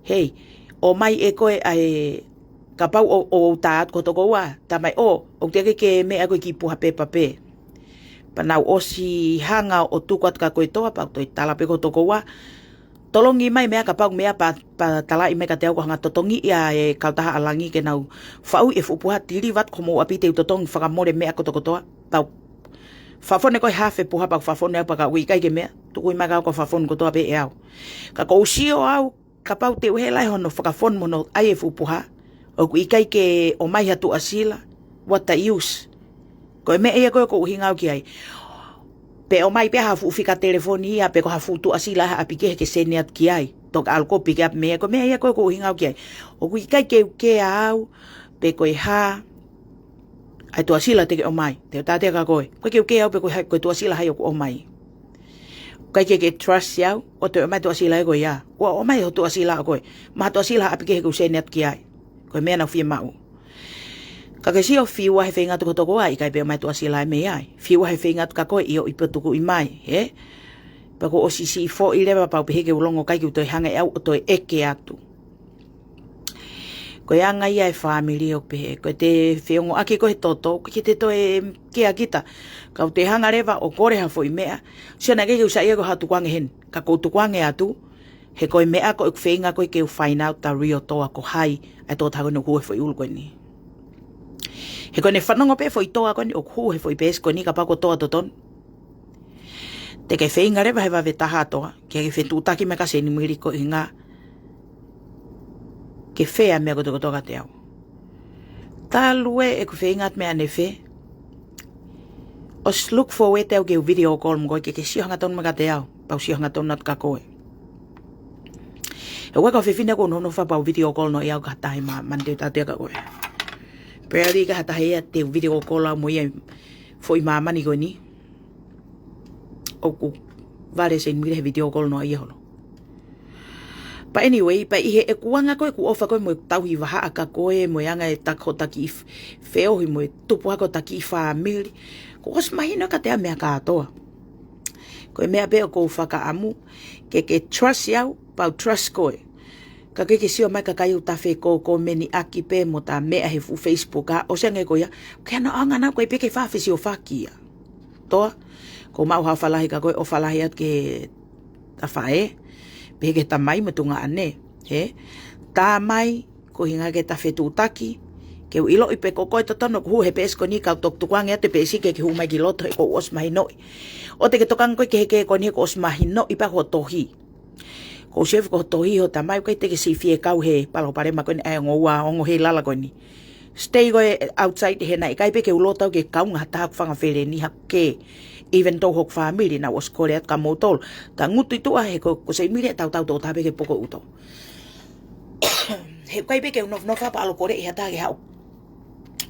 Hei, ʻomai ʻe koe ʻa e, kapau ʻoku, ʻoku tā atu ki ho tokoua, tā mai ʻo, ʻoku teʻeki ke meʻa ko e kiʻi puha pepa pē. Pea naʻá ku ʻosi hanga ʻo tuku atu kia koe toa pea u toe tala pē ki ho tokoua. Tolongi mai meʻa kapau meʻa pea, pea talaʻi mai kiate au ʻoku hanga ʻo totongi ia e kautaha ʻa langi ke nau faʻu e fuʻu puha, tiliva atu ki homou ʻapi te u totongi fakamole meʻa kotokotoa. Pea u fakafonu ko e hafe puha pea u fakafonu au pea ka ʻoku ʻikai ke meʻa, tuku mai kia au ka u fakafonu kotoa pē ʻe au. Ka ʻoku ou sio au, kapau te u hela ʻi hono fakafonu mo hono ʻai e fuʻu puha, ʻoku ʻikai ke ʻomai ha tuʻasila, what the use? Ko e meʻa ia ko ē ʻoku ou ʻuhinga au ki ai. Pe ʻomai pē ha fuʻu fika telefoni ia, pe ko ha fuʻu tuʻasila ha ʻapi kehe ke send atu ki ai. Toki ʻalu koe ʻo pick up meʻa, ko e meʻa ia ko ē ʻoku ou ʻuhinga au ki ai. ʻOku ʻikai ke u kea au, pe ko e hā, ʻa e tuʻasila te ke ʻomai, te u tā atu kia koe. ʻOku ʻikai ke u kea au pe ko e hā, ko e tuʻasila ʻe hai ʻoku ʻomai. ʻIkai ke ke trust au, ʻo toe ʻomai tuʻasila ʻe koe ia. ʻO ʻomai ho tuʻasila ʻa koe. Mo ha tuʻasila ha ʻapi kehe ke u send atu ki ai. Ko e meʻa naʻá ku fiemaʻu. Ka ke sio, fiu ʻa e feinga atu ki ho tokoua, ʻikai pē ʻomai tuʻasila ʻe meʻa ai. Fiu ʻa e feinga atu kia koe, ʻio, ʻio pē tuku mai, he? Pea kuo ʻosi siʻi foʻi leva pea u pehē ke u longo ʻikai ke u toe hanga ʻe au ʻo toe ʻeke atu. Ko e anga ia e fāmili ʻoku pehē, ko ʻete feongoʻaki ko ē he toto, ʻoku ʻikai te toe kea kita. Ka u toe hanga leva ʻo kole ha foʻi meʻa. Sio naʻe ʻikai ke u saiʻia ko ha tukuange heni. Ka ʻoku ou tukuange atu, he ko e meʻa ko ē ʻeku feinga ko ē ke u find out the real toa ko hai, ʻa e tokotaha ko eni ʻoku hū he foʻi ʻulu ko eni. He ko ʻene fanongo pē foʻi toa ko eni ʻoku hū he foʻi peesi ko eni kapau ko e toa totonu. Te ke feinga leva he vave taha toa, ke ke fetuʻutaki mai kia Seinimili ko e ʻuhinga ke fē ʻa e meʻa kotokotoa kiate au. Talu ē ʻeku feinga atu meia Nefe, ʻosi look forward ʻe au ke u video call mo koe ke ke sio hangatonu mai kiate au, pea u sio hangatonu atu kia koe. ʻOku ʻikai ko e fefine ʻoku ou nofonofo pē ʻo video call noaʻia au ki ha taha ʻi māmani, te u taʻu atu ia kia koe. Barely ki ha taha ia te u video call au mo ia ʻi he foʻi māmani ko eni. ʻOku vale Seini Mile he video call noaʻia holo. But anyway, pea ʻi heʻeku anga ko ē ʻeku ʻofa ko ē mo e tauhi vahaʻa kia koe, mo e anga e taki, hoʻo taki f-, feohi mo e tupu hake hoʻo taki fāmili. Kuo ʻosi mahino kiate au e meʻa kātoa. Ko e meʻa pē ʻoku ou fakaʻamu ke ke trust au, pea u trust koe. Ka ke ke sio mai kakai ʻoku ta fekōmeni ʻaki pē mo ta meʻa he fuʻu Facebook ʻa, ʻosi ange ko ia, ke ano anga nau ko e pē ke fai ha fesiofaki ia. Toa, ʻoku ou maʻu ha ʻofa lahi kia koe, ʻofa lahi atu ki he tafaʻē, pehē ki he tamai mo e tuongaʻane, hē? Tamai, ko e ʻuhinga ke ta fetuʻutaki, ke u ʻiloʻi pē ko koe totonu ʻoku hū he peesi ko eni, kau toki tukuange atu e peesi ke ke hū mai ki loto he kuo u ʻosi mahinoʻi. ʻOua te ke tokanga koe ki he kē ko eni he kuo u ʻosi mahinoʻi pē hoʻo tohi. Kuo u sio ko hoʻo tohi hoʻo tamai, ʻoku ʻikai te ke siʻi fie kau he palopalema ko eni ʻa e ongo ua, ongo hei lala ko eni. Stay koe outside he naʻe ʻikai pē ke u loto au ke kaunga ha taha ʻoku fanga feleni haʻaku kē. Even though hoku fāmili naʻa ku ʻosi kole atu kia moutolu. Tangutu ʻi tuʻa he ko, ko Seini Mile tautau tokotaha pē ki he poko ʻuto. He ʻoku ʻikai pē ke u nofonofo pē ʻo ʻalu ʻo koleʻi ha taha ke haʻu ʻo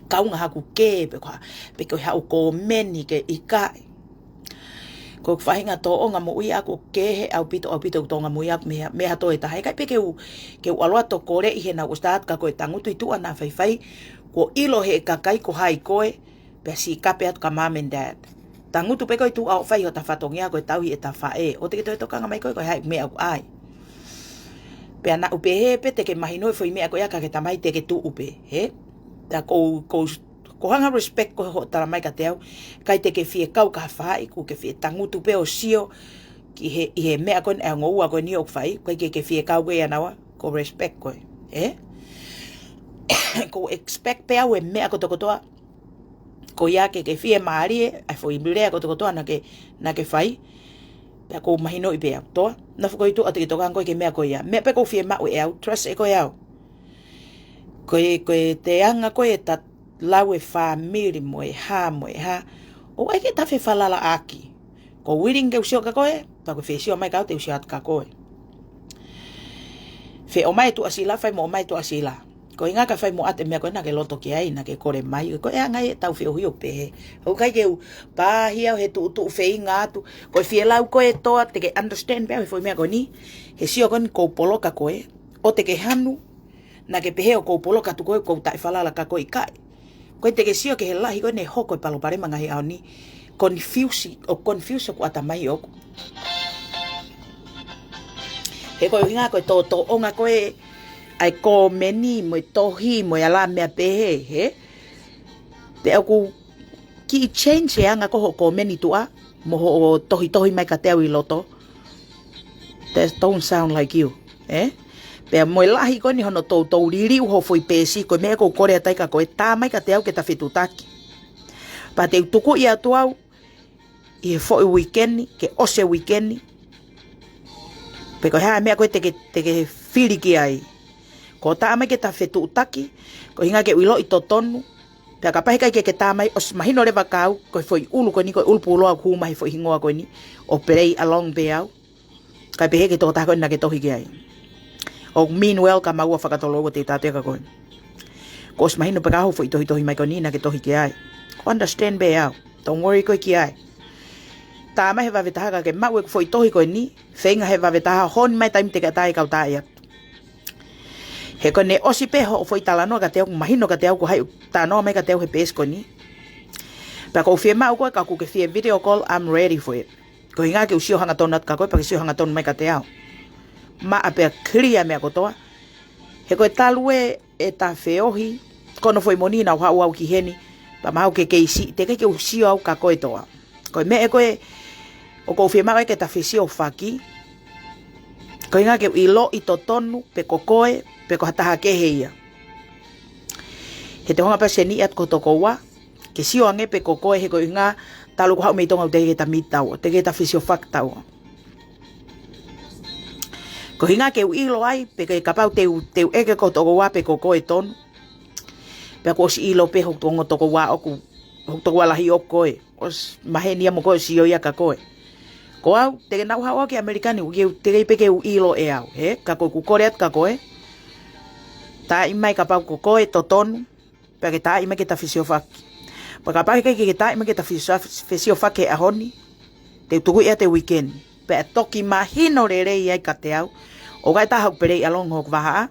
kaunga haʻaku kē pe ko ha, pe ko e haʻu ʻo kōmeni ke ʻikai. Ko e faʻahinga tōʻonga moʻui ʻaʻaku ʻoku kehe ʻaupito, ʻaupito ʻeku tōʻonga moʻui ʻaʻaku mei ha, mei ha toe taha. He ʻikai pē ke u, ke u ʻalu atu ʻo koleʻi he naʻa ku ʻosi tala atu kia koe tangutu ʻi tuʻa naʻa faifai, kuo ʻilo ʻe he kakai ko hai koe, pea siʻi kape atu kia mum and dad. Tangutu pē koe ʻi tuʻa ʻo fai hota fatongia ko e tauhi e tafaʻē. ʻOua te ke toe tokanga mai koe ko e hā e meʻa ʻoku ʻai. Pea naʻa ku pehē pē te ke mahinoʻi e foʻi meʻa ko ia kia ke tamai te ke tuʻu pē, hē? Pea ko, ko, ko hanga respect ko hoʻo tala mai kiate au, ʻikai te ke fie kau ki ha faʻahi, ʻoku ke fie tangutu pē ʻo sio ki he, ʻi he meʻa ko eni ʻa e ongo ua ko eni ʻoku fai, ʻikai ke ke fie kau koe ʻia naua, ko respect koe, hē? Ko expect pē au e meʻa kotokotoa, ko ia ke ke fiemālie, ʻa e foʻi lea kotokotoa naʻa ke, naʻa ke fai, pea ʻoku ou mahinoʻi pē au, toa, nofo koe ʻi tuʻa ʻoua te ke tokanga koe ki he meʻa ko ia. Meʻa pē ʻoku ou fiemaʻu ʻe au, trust ʻe koe au. Ko e, ko e te anga ko ē ʻeta lau e fāmili mo e hā, mo e hā. ʻOua ʻai ke ta fefalalaʻaki. ʻOku ou willing ke u sio kia koe, pea ko e fie sio mai kia au te u sio atu kia koe. Fie ʻomai e tuʻasila, fai mo ʻomai e tuʻasila. Ko e ʻuhinga ka fai mo ʻoatu e meʻa ko ē naʻa ke loto ki ai, naʻa ke kole mai, ko e anga ia ʻetau feohi ʻo pehē. ʻOku ʻikai ke u pāhia he tuʻutuʻu feinga atu. Ko e fie lau ko ē toa, te ke understand pē au he foʻi meʻa ko eni. He sio ko eni ʻoku ou poloka koe. ʻOua te ke hanu, naʻa ke pehē ʻoku ou poloka atu koe, ʻoku ou taʻefalala kia koe, ʻikai. ʻOku ʻikai te ke sio ki he lahi ko eni ʻoku hoko e palopalema ngaahi ʻaho ni. Confuse, ʻoku confuse hoku ʻatamai ʻoku. He ko e ʻuhinga ko e tō, tōʻonga ko ē ʻa e kōmeni mo e tohi mo e ala meʻa pehē, hē? Pea ʻoku kiʻi change e anga ko hoʻo kōmeni ʻi tuʻa, mo hoʻo tohitohi mai kiate au ʻi loto. That don't sound like you, ē? Pea mo e lahi ko eni hono toutou liliu hoʻo foʻi peesi, ko e meʻa ʻoku ou kole atu ai kia koe, tā mai kiate au ke ta fetuʻutaki. Pea te u tukuʻi atu au, ʻi he foʻi uike ni, ke ʻosi e uike ni. Pe ko e hā e meʻa ko ē te ke, te ke fili ki ai. Ko e tā mai ke ta fetuʻutaki, ko e ʻuhinga ke u ʻiloʻi totonu. Pea kapau he ʻikai ke ke tā mai ʻosi mahino leva kia au, ko e foʻi ʻulu ko eni, ko e ʻulu pūloa ʻoku hū mai he foʻi hingoa ko eni, ʻo play along pē au. Kae pehē ki he tokotaha ko ē naʻa ke tohi ki ai. ʻOku mean well kia maua fakatolo ʻoua te u taʻu atu kia koe. Kuo ʻosi mahino pē kia au hoʻo foʻi tohitohi mai ko eni naʻa ke tohi ki ai. ʻOku understand pē au. Don't worry koe ki ai. Tā mai he vave taha ka ke maʻu ʻeku foʻi tohi ko eni, feinga he vave taha, honi mai taimi te ke ʻatā ai kau taʻe atu. He ko ʻene ʻosi pē hoʻo foʻi talanoa kiate au, ʻoku mahino kiate au ko hai ʻoku talanoa mai kiate au he peesi ko eni. Pea ʻoku ou fiemaʻu koe ka ʻoku ke fie video call, I'm ready for it. Ko e ʻuhinga ke u sio hangatonu atu kia koe, pea ke sio hangatonu mai kiate au. Maʻa pea clear meʻa kotoa. He ko e talu ē ʻeta feohi, ko hono foʻi moʻoni naʻa ku haʻu au ki heni, pea mahalo ʻoku ke kei siʻi, teʻeki ke u sio au kia koe toa. Ko e meʻa ko ē ʻoku ou fiemaʻu ai ke ta fesiofaki, ko e ʻuhinga ke u ʻiloʻi totonu, pe ko koe, pe ko ha taha kehe ia. He te u hanga pē ʻo send atu ki ho tokoua, ke sio ange pe ko koe he ko e ʻuhinga talu ʻeku haʻu mei Tonga ʻoku teʻeki ke ta meet taua, teʻeki ke ta fesiofaki taua. Ko e ʻuhinga ke u ʻilo ai, pe ke kapau te u, te u ʻeke ki ho tokoua pe ko koe tonu. Pea kuo ʻosi ʻilo pē hoku ongo tokoua ʻoku, hoku tokoua lahi ʻoku koe. ʻOsi maheni ia mo koe ʻosi ʻilo ia kia koe. Ko au, te ke nau haʻu ki ʻAmelika ni, ʻoku ke, te ke pē ke u ʻilo ʻe au, he? Ka ko ʻeku kole atu kia koe, taaʻi mai kapau ko koe totonu, pea ke taaʻi mai ke ta fesiofaki. Pea kapau heʻikai ke ke taaʻi mai ke ta fesio-, fesiofaki he ʻaho ni, te u tuku ia he weekend. Pea toki mahino lelei ai kiate au, ʻoku ʻi ai ha taha ʻoku pele ʻi ʻolunga hoku vahaʻa,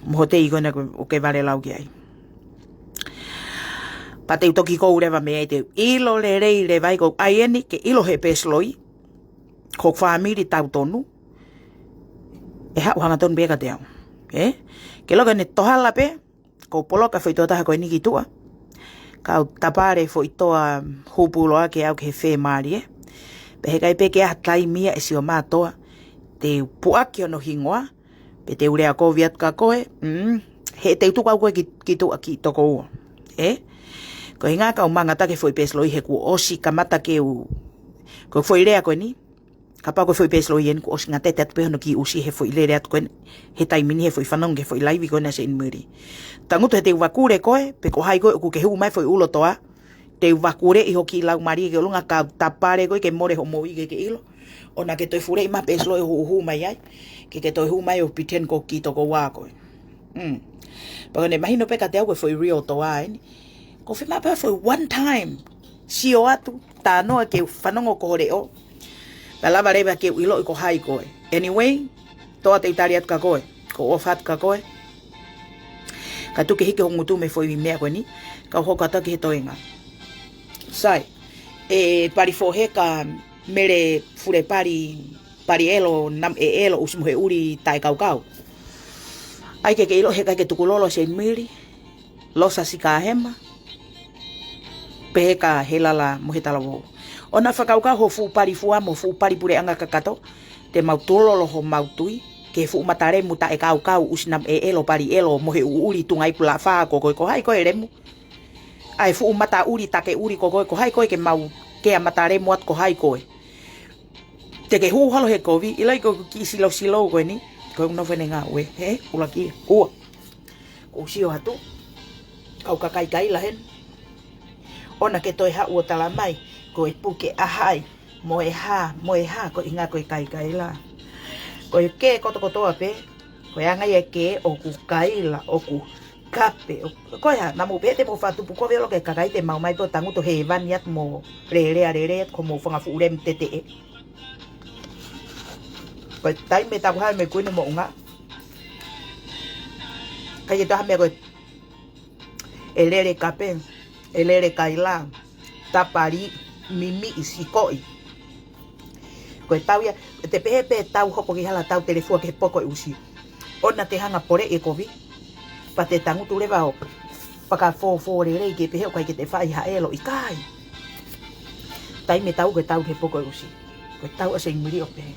mo hoʻo tei ko ena ʻoku ke vale lau ki ai. Pea te u toki kou leva mei ai, te u ʻilo lelei leva ai, ko au eni ke ʻilo he pesiloi, ko e fāmili tautonu, ʻe haʻu hangatonu pē kiate au. Ē? Ke loka ne tohala pē, ko e poloka foʻi tokotaha ko eni ki tuʻa. Kau tapale foʻi toa hupu loa ke au ke he femālie. Pea heʻikai pē ke ʻi ai ha taimi ia ʻe sio mātoa, te u puʻaki hono hingoa, pe te u lea kovi atu kia koe, mm, he te u tuku au koe ki, ki tuʻa ki tokoua. Ē? Ko e ʻuhinga ʻoku ou mangata ki he foʻi pesiloi he kuo ʻosi kamata ke u, ko e foʻi lea ko eni, kapau ko e foʻi pesiloi eni kuo ʻosi ngata atu pē hono kiʻi ʻusi he foʻi lele atu ko eni, he taimi ni he foʻi fanongo ki he foʻi laivi ko ena ʻa Seinimili. Tangutu he te u vakule koe, pe ko hai koe ʻoku ke hū mai foʻi ulo toa, te u vakuleʻi hoʻo kiʻi laumālie ki ʻolunga kau tapale koe ke mole hoʻo moʻui ke ke ʻilo. ʻOua naʻa ke toe fuleʻi mai pesiloi ʻo hū mai ai. Ke ke toe hū mai ʻo pretend ko e kiʻi tokoua koe. Mm. Pea ko ʻene mahino pē kiate au ko e foʻi real toa eni. Ko e fiemaʻu pē foʻi one time. Sio atu, talanoa ke u fanongo ki hoʻo leʻo. Pea lava leva ke u ʻiloʻi ko hai koe. Anyway, toa te u tali atu kia koe. Ko e ʻofa atu kia koe. Ka tuku ke hiki ho ngutu mei he foʻi meʻa ko eni. Kau hoko atu ki he toenga. Sai, ʻe Pali Foheka Mele Fule Pali, Pali ʻElo, Nam ʻElo, ʻusi mo he ʻuli taʻekaukau. ʻAi ke ke ʻilo heʻikai ke tukulolo ʻa Seinimili, Losa Sikahema, pehē kia Helala mo he talavou. ʻOua naʻa fakakaukau hoʻo fuʻu pali fua mo e fuʻu pali puleʻanga kakato, te mau tulolo homau tui, ki he fuʻu mata lemu taʻekaukau ʻusi Nam ʻElo Pali ʻElo mo he ʻuʻuli tuʻunga ipu laʻafā ko koe ko hai koe Lemu. ʻA e fuʻu mata ʻuli take ʻuli ko koe ko hai koe ke mau kea mata lemu atu ko hai koe. Te ke hū holo he kovi, ʻiloʻi ko e kiʻi silosilo ko eni, ko e nofo ʻene ngāue, he, ʻuluaki, ua. Ko u sio atu, kau kakai kaila heni. ʻOua naʻa ke toe haʻu ʻo tala mai, ko e puke ʻa hai, mo e hā, mo e hā, ko e ʻuhinga ko e kaikaila. Ko e kē kotokotoa pē, ko e anga ia e kē ʻoku kaila, ʻoku kape, ʻo, ko e hā, naʻa mou pehē te mou fakatupu kovi holo ki he kakai te mau mai pē ʻo tangutu hēvani atu mo lele a lele atu ko homou fanga fuʻu lemu teteʻe. Ko e taimi ʻe taku hā mei Kuini Moʻunga. ʻIkai ke toe ha meʻa ko e ʻe lele kape, ʻe lele kaila, tapali, mimiʻi, sikoʻi. Ko e tau ia, te pehē pē tau hoko ki hala tau telefua ki he poko ʻe ʻusi. ʻOua naʻa te hanga poleʻi e kovi, pea te tangutu leva ʻo fakafōfō lelei ke pehē ʻoku ʻikai ke te fai ha ʻelo ʻikai. Taimi ʻe tau ko e tau ki he poko ʻe ʻusi. Ko e tau ʻa Seinimili ʻo pehē.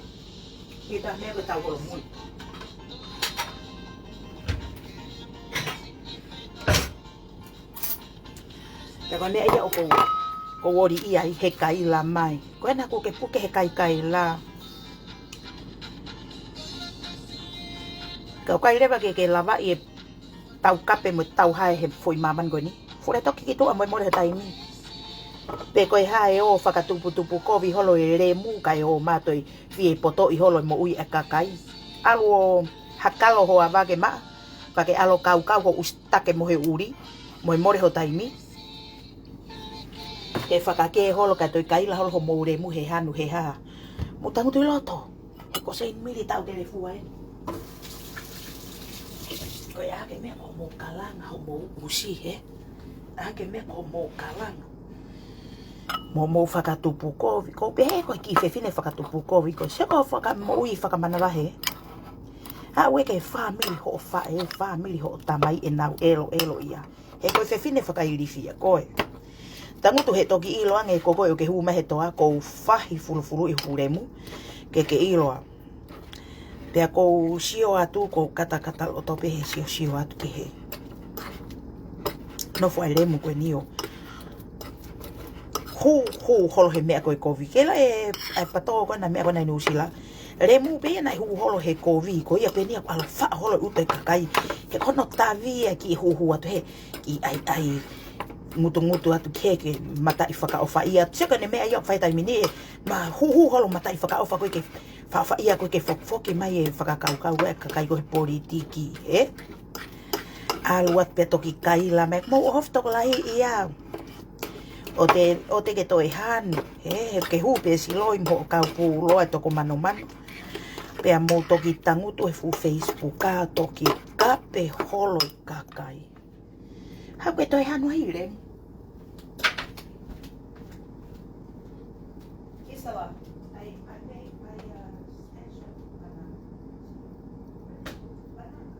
Kita mea ko e tau holomui. Pea ko e meʻa ia ʻoku ou, ʻoku ou ʻoli ia ʻi he kaila mai. Ko ena ʻoku ke puke he kaikaila. Ka ʻoku ʻikai leva ke ke lavaʻi e tau kape mo e tau hae he foʻi māmani ko eni. Fule toki ki tuʻa mo e mole he taimi. Pe ko e hā e ō fakatuputupu kovi holo e Lemu kae ō mātoʻi fie potoʻi holo e moʻui e kakai. ʻAlu ʻo hakalo ho ava ke maʻa, pea ke ʻalu ʻo kaukau ho ʻusi take mo he ʻuli, mo e mole ho taimi. Ke fakakē holo kae toe kaila holo homou Lemu he hanu he hā. Mou tangutu ʻi loto. Ko Seinimili tau telefua eni. Ko e ʻā ke meʻa ko homou kalanga, homou ʻusi he. ʻĀ ke meʻa ko homou kalanga. Mo mou fakatupu kovi, ko pehē ko e kiʻi fefine fakatupu kovi, ko e sio ko e fakamoʻui fakamanavahē. ʻA ue ke fāmili hoʻo faʻē, fāmili hoʻo tamai ʻenau ʻelo, ʻelo ia. He ko e fefine fakailifia koe. Tangutu he toki ʻilo ange ko koe ʻoku ke hū mai he toa, ko u fahi fulufuluʻi hoku Lemu. Ke ke ʻilo ā. Pea ko u sio atu, ko u katakata loto pē he siosio atu ki he nofo ʻa e Lemu ko eni ʻo hū, hū holo he meʻa ko e kovi. Ke la e, e pato ko ena meʻa ko ena ʻi Nuʻusila. Lemu pē ia naʻe hū holo he kovi. Ko ia pē eni ʻoku ʻalu faʻa holo ʻuta e kakai. He ko hono tavi ia kiʻi hūhū atu he kiʻi ʻaiʻai ngutungutu atu ki he ke mataʻi fakaʻofaʻia. Sio ko ʻene meʻa ia ʻoku fai he taimi ni ē, ma huhu holo mataʻi fakaʻofa ko ē ke fakaʻofaʻia ko ē ke fokifoki mai e fakakaukau ʻa e kakai ko ē he politiki, ē? ʻAlu atu pea toki kaila mai, mou ʻohofi tokolahi ia. ʻOua te, ʻoua te ke toe hanu, ē, he ke hū pē siloi mo e kau pūloa ʻe toko manomano. Pea mou toki tangutu he fuʻu Facebook ʻo toki kape holo e kakai. Haʻu ke toe hanu ai le. Gisela, I, I made, I, uh, smashed a banana. Banana.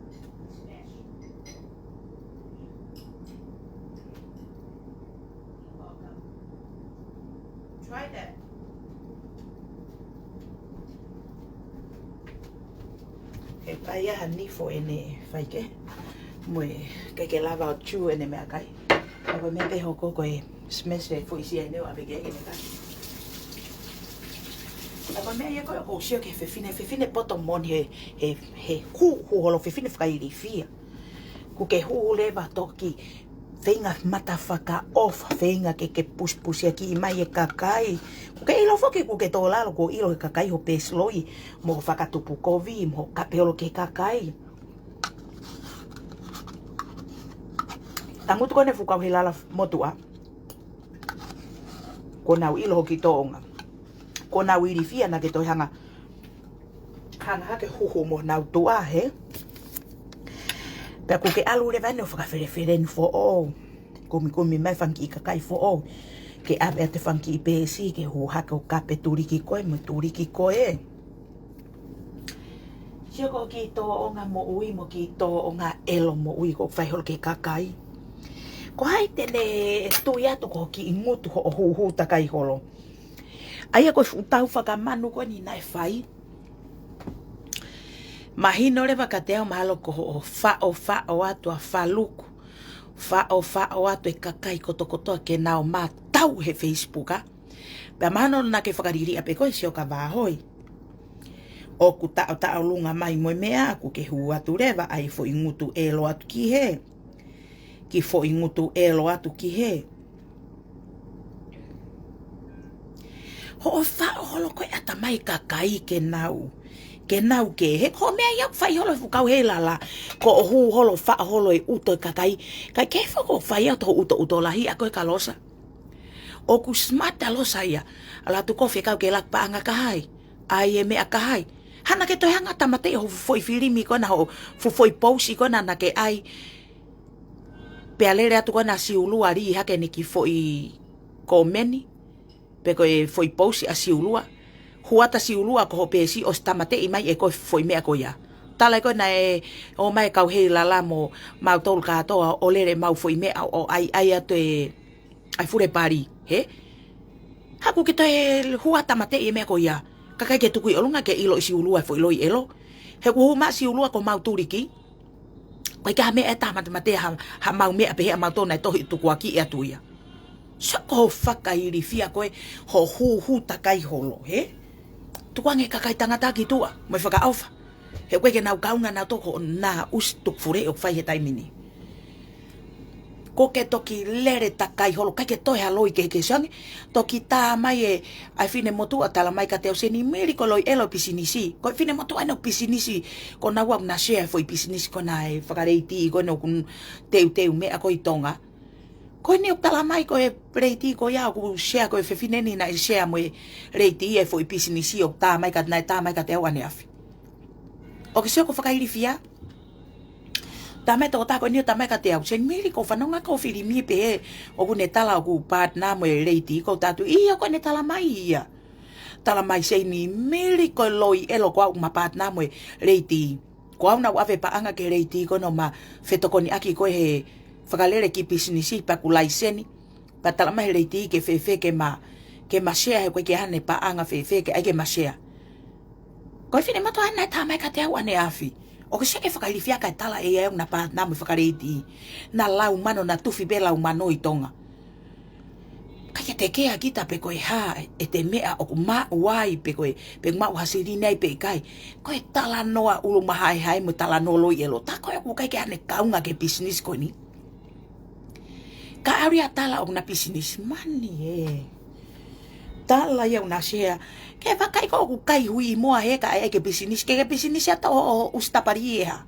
Smash. You're welcome. Try that. He ʻai ʻa e nifo ʻene fai ke. Mo e ʻikai ke lava ʻo chew ʻene meʻakai. ʻA ko e meʻa pē hoko ko e smash e foʻi sia ʻene ʻo ʻave ke ʻene ka. ʻA ko e meʻa ia ko ē ʻoku ou sio ki he fefine, fefine poto moʻoni he, he, he hū, hū holo fefine fakailifia. ʻOku ke hū leva toki feinga mata fakaʻofa, feinga ke, ke pusipusiʻaki mai e kakai. ʻOku ke ʻilo foki ʻoku ke tō lalo, ʻoku ʻilo he kakai hoʻo pē siloi, mo hoʻo fakatupu kovi, mo hoʻo kape holo ki he kakai. Tangutu ko ʻene fuʻu kau heilala motuʻa. Kuo nau ʻilo hoki tōʻonga. Kuo nau ilifia naʻa ke toe hanga hanga hake huhu mo nau tuʻa, hē? Pea ʻoku ke ʻalu leva ʻene ʻo fakafelefeleni foʻou. Kumikumi mai fanga kiʻi kakai foʻou. Ke ʻave atu e fanga kiʻi peesi, ke hū hake ʻo kape tuliki ko ē, mo tuliki ko ē. Sio ko e kiʻi tōʻonga moʻui, mo e kiʻi tōʻonga ʻelo moʻui ʻoku fai holo ki he kakai. Ko hai te ne tui atu ko e kiʻi ngutu hoʻo huhu takai holo. ʻA ia ko e fuʻu tau fakamanu ko eni naʻe fai. Mahino leva kiate au mahalo ko hoʻo faʻofaʻo atu ʻa Faluku. Faʻofaʻo atu e kakai kotokotoa ke nau ō mai ʻo tau he Facebook, ā. Pea mahalo naʻa ke fakaliliʻa pē koe Sioka Vāhoi. ʻOku taʻotaʻolunga mai mo e meʻa ʻoku ke hū atu leva ʻa e foʻi ngutu ʻelo atu ki hē. Kiʻi foʻi ngutu ʻelo atu ki hē. Hoʻo faʻo holo ko ē ʻatamai kakai ke nau. Ke nau kē, he ko e meʻa ia ʻoku fai holo he fuʻu kau heilala. Ko hoʻo hū holo faʻo holo e ʻuto e kakai. Kae kehe foki ʻoku fai atu hoʻo ʻutoʻuto lahi ʻa koe ka Losa. ʻOku smart ʻa Losa ia. ʻAlu atu ko e fekau ke laka paʻanga ka hai. ʻAi e meʻa ka hai. Hana ke toe hanga tāmateʻi hoʻo fuʻu foʻi filimi ko ena, hoʻo fuʻu foʻi pousi ko ena naʻa ke ʻai. Pea lele atu ko ena Siulua lī hake ʻene kiʻi foʻi kōmeni. Pe ko e foʻi pousi ʻa Siulua. Hū atu ʻa Siulua ko hoʻo peesi ʻosi tāmateʻi mai ʻe koe e foʻi meʻa ko ia. Tala ʻe koe naʻe ō mai e kau heilala mo mautolu kātoa ʻo lele ʻemau foʻi meʻa ʻo ʻaiʻai atu e ʻai fule pali, hē? Haʻaku ke toe hū atu tāmateʻi e meʻa ko ia. Kae ʻikai ke tuku ʻi ʻolunga ke ʻilo ʻe Siulua e foʻi loi ʻelo. He ʻoku hū mai ʻa Siulua ko homau tuliki. ʻOku ʻikai ha meʻa ʻe tāmateʻi ha, haʻamau meʻa pē he ʻa mautolu naʻe tohi tukuakiʻi atu ia. Sio ko hoʻo fakailifia ko ē hoʻo huhu takai holo, hē? Tukuange e kakai tangata ki tuʻa, mo e fakaʻofa. He ʻoku ʻikai ke nau kaunga nautolu ko honau ʻusi tuku fule ʻoku fai he taimi ni. Ko e ke toki lele takai holo, ʻikai ke toe ha loi kehekehe. Sio ange, toki tā mai e, ʻa e finemotuʻa tala mai kiate au Senimili ko e loi ʻelo pisinisi. Ko e finemotuʻa ʻena ʻoku pisinisi, ko naua ʻoku na share e foʻi pisinisi ko ena e fakaleiti ko ena ʻoku teuteu meʻa ko ē ʻi Tonga. Ko eni ʻoku tala mai ko e leiti ko ia ʻoku share ko e fefine ni naʻe share mo e leiti e foʻi pisinisi ʻoku tā mai ka, naʻe tā mai kiate au ʻaneafi. ʻOku ke sio ko e fakailifia? Tā mai tokotaha ko eni ʻo tā mai kiate au, Senimili ʻoku ou fanongo ko e filimi pehē ʻoku ne tala ʻoku partner mo e leiti ko e tatu ia ko ʻene tala mai ia. Tala mai Senimili ko e loi ʻelo ko au ʻoku ma partner mo e leiti. Ko au naʻa ku ʻave paʻanga ki he leiti ko ena ʻo ma fetokoniʻaki ko ē he fakalele kiʻi pisinisi pea ku laiseni. Pea tala mai he leiti ke fēfē ke ma, ke ma share he ʻoku ʻikai ke ʻi ai haʻane paʻanga fēfē ke ʻai ke ma share. Ko e finemotuʻa ʻena naʻe tā mai kiate au ʻaneafi. ʻOku ke sio ki he fakailifia kae tala ʻe ia ʻoku na partner mo e fakaleiti. Na lau mano, na tufi pē lau mano ʻi Tonga. ʻIkai ke te kea kita pe ko e hā ʻete meʻa ʻoku maʻu ai pe ko e, pe maʻu ha silini ai pe ʻikai. Ko e talanoa ʻulu mahaehae mo e talanoa loi ʻelo. Tā ko ē ʻoku ʻikai ke ʻi ai haʻane kaunga ki he pisinisi ko eni. Ka ʻalu ia ʻo tala ʻoku na pisinisi mani ē. Tala ia ʻoku na sea. Ke vakai ko ʻoku kai hui ʻi moa he ka ʻai ke pisinisi. Ke ke pisinisi ʻa tau ʻo, ʻo ʻusi tapali ʻe hā.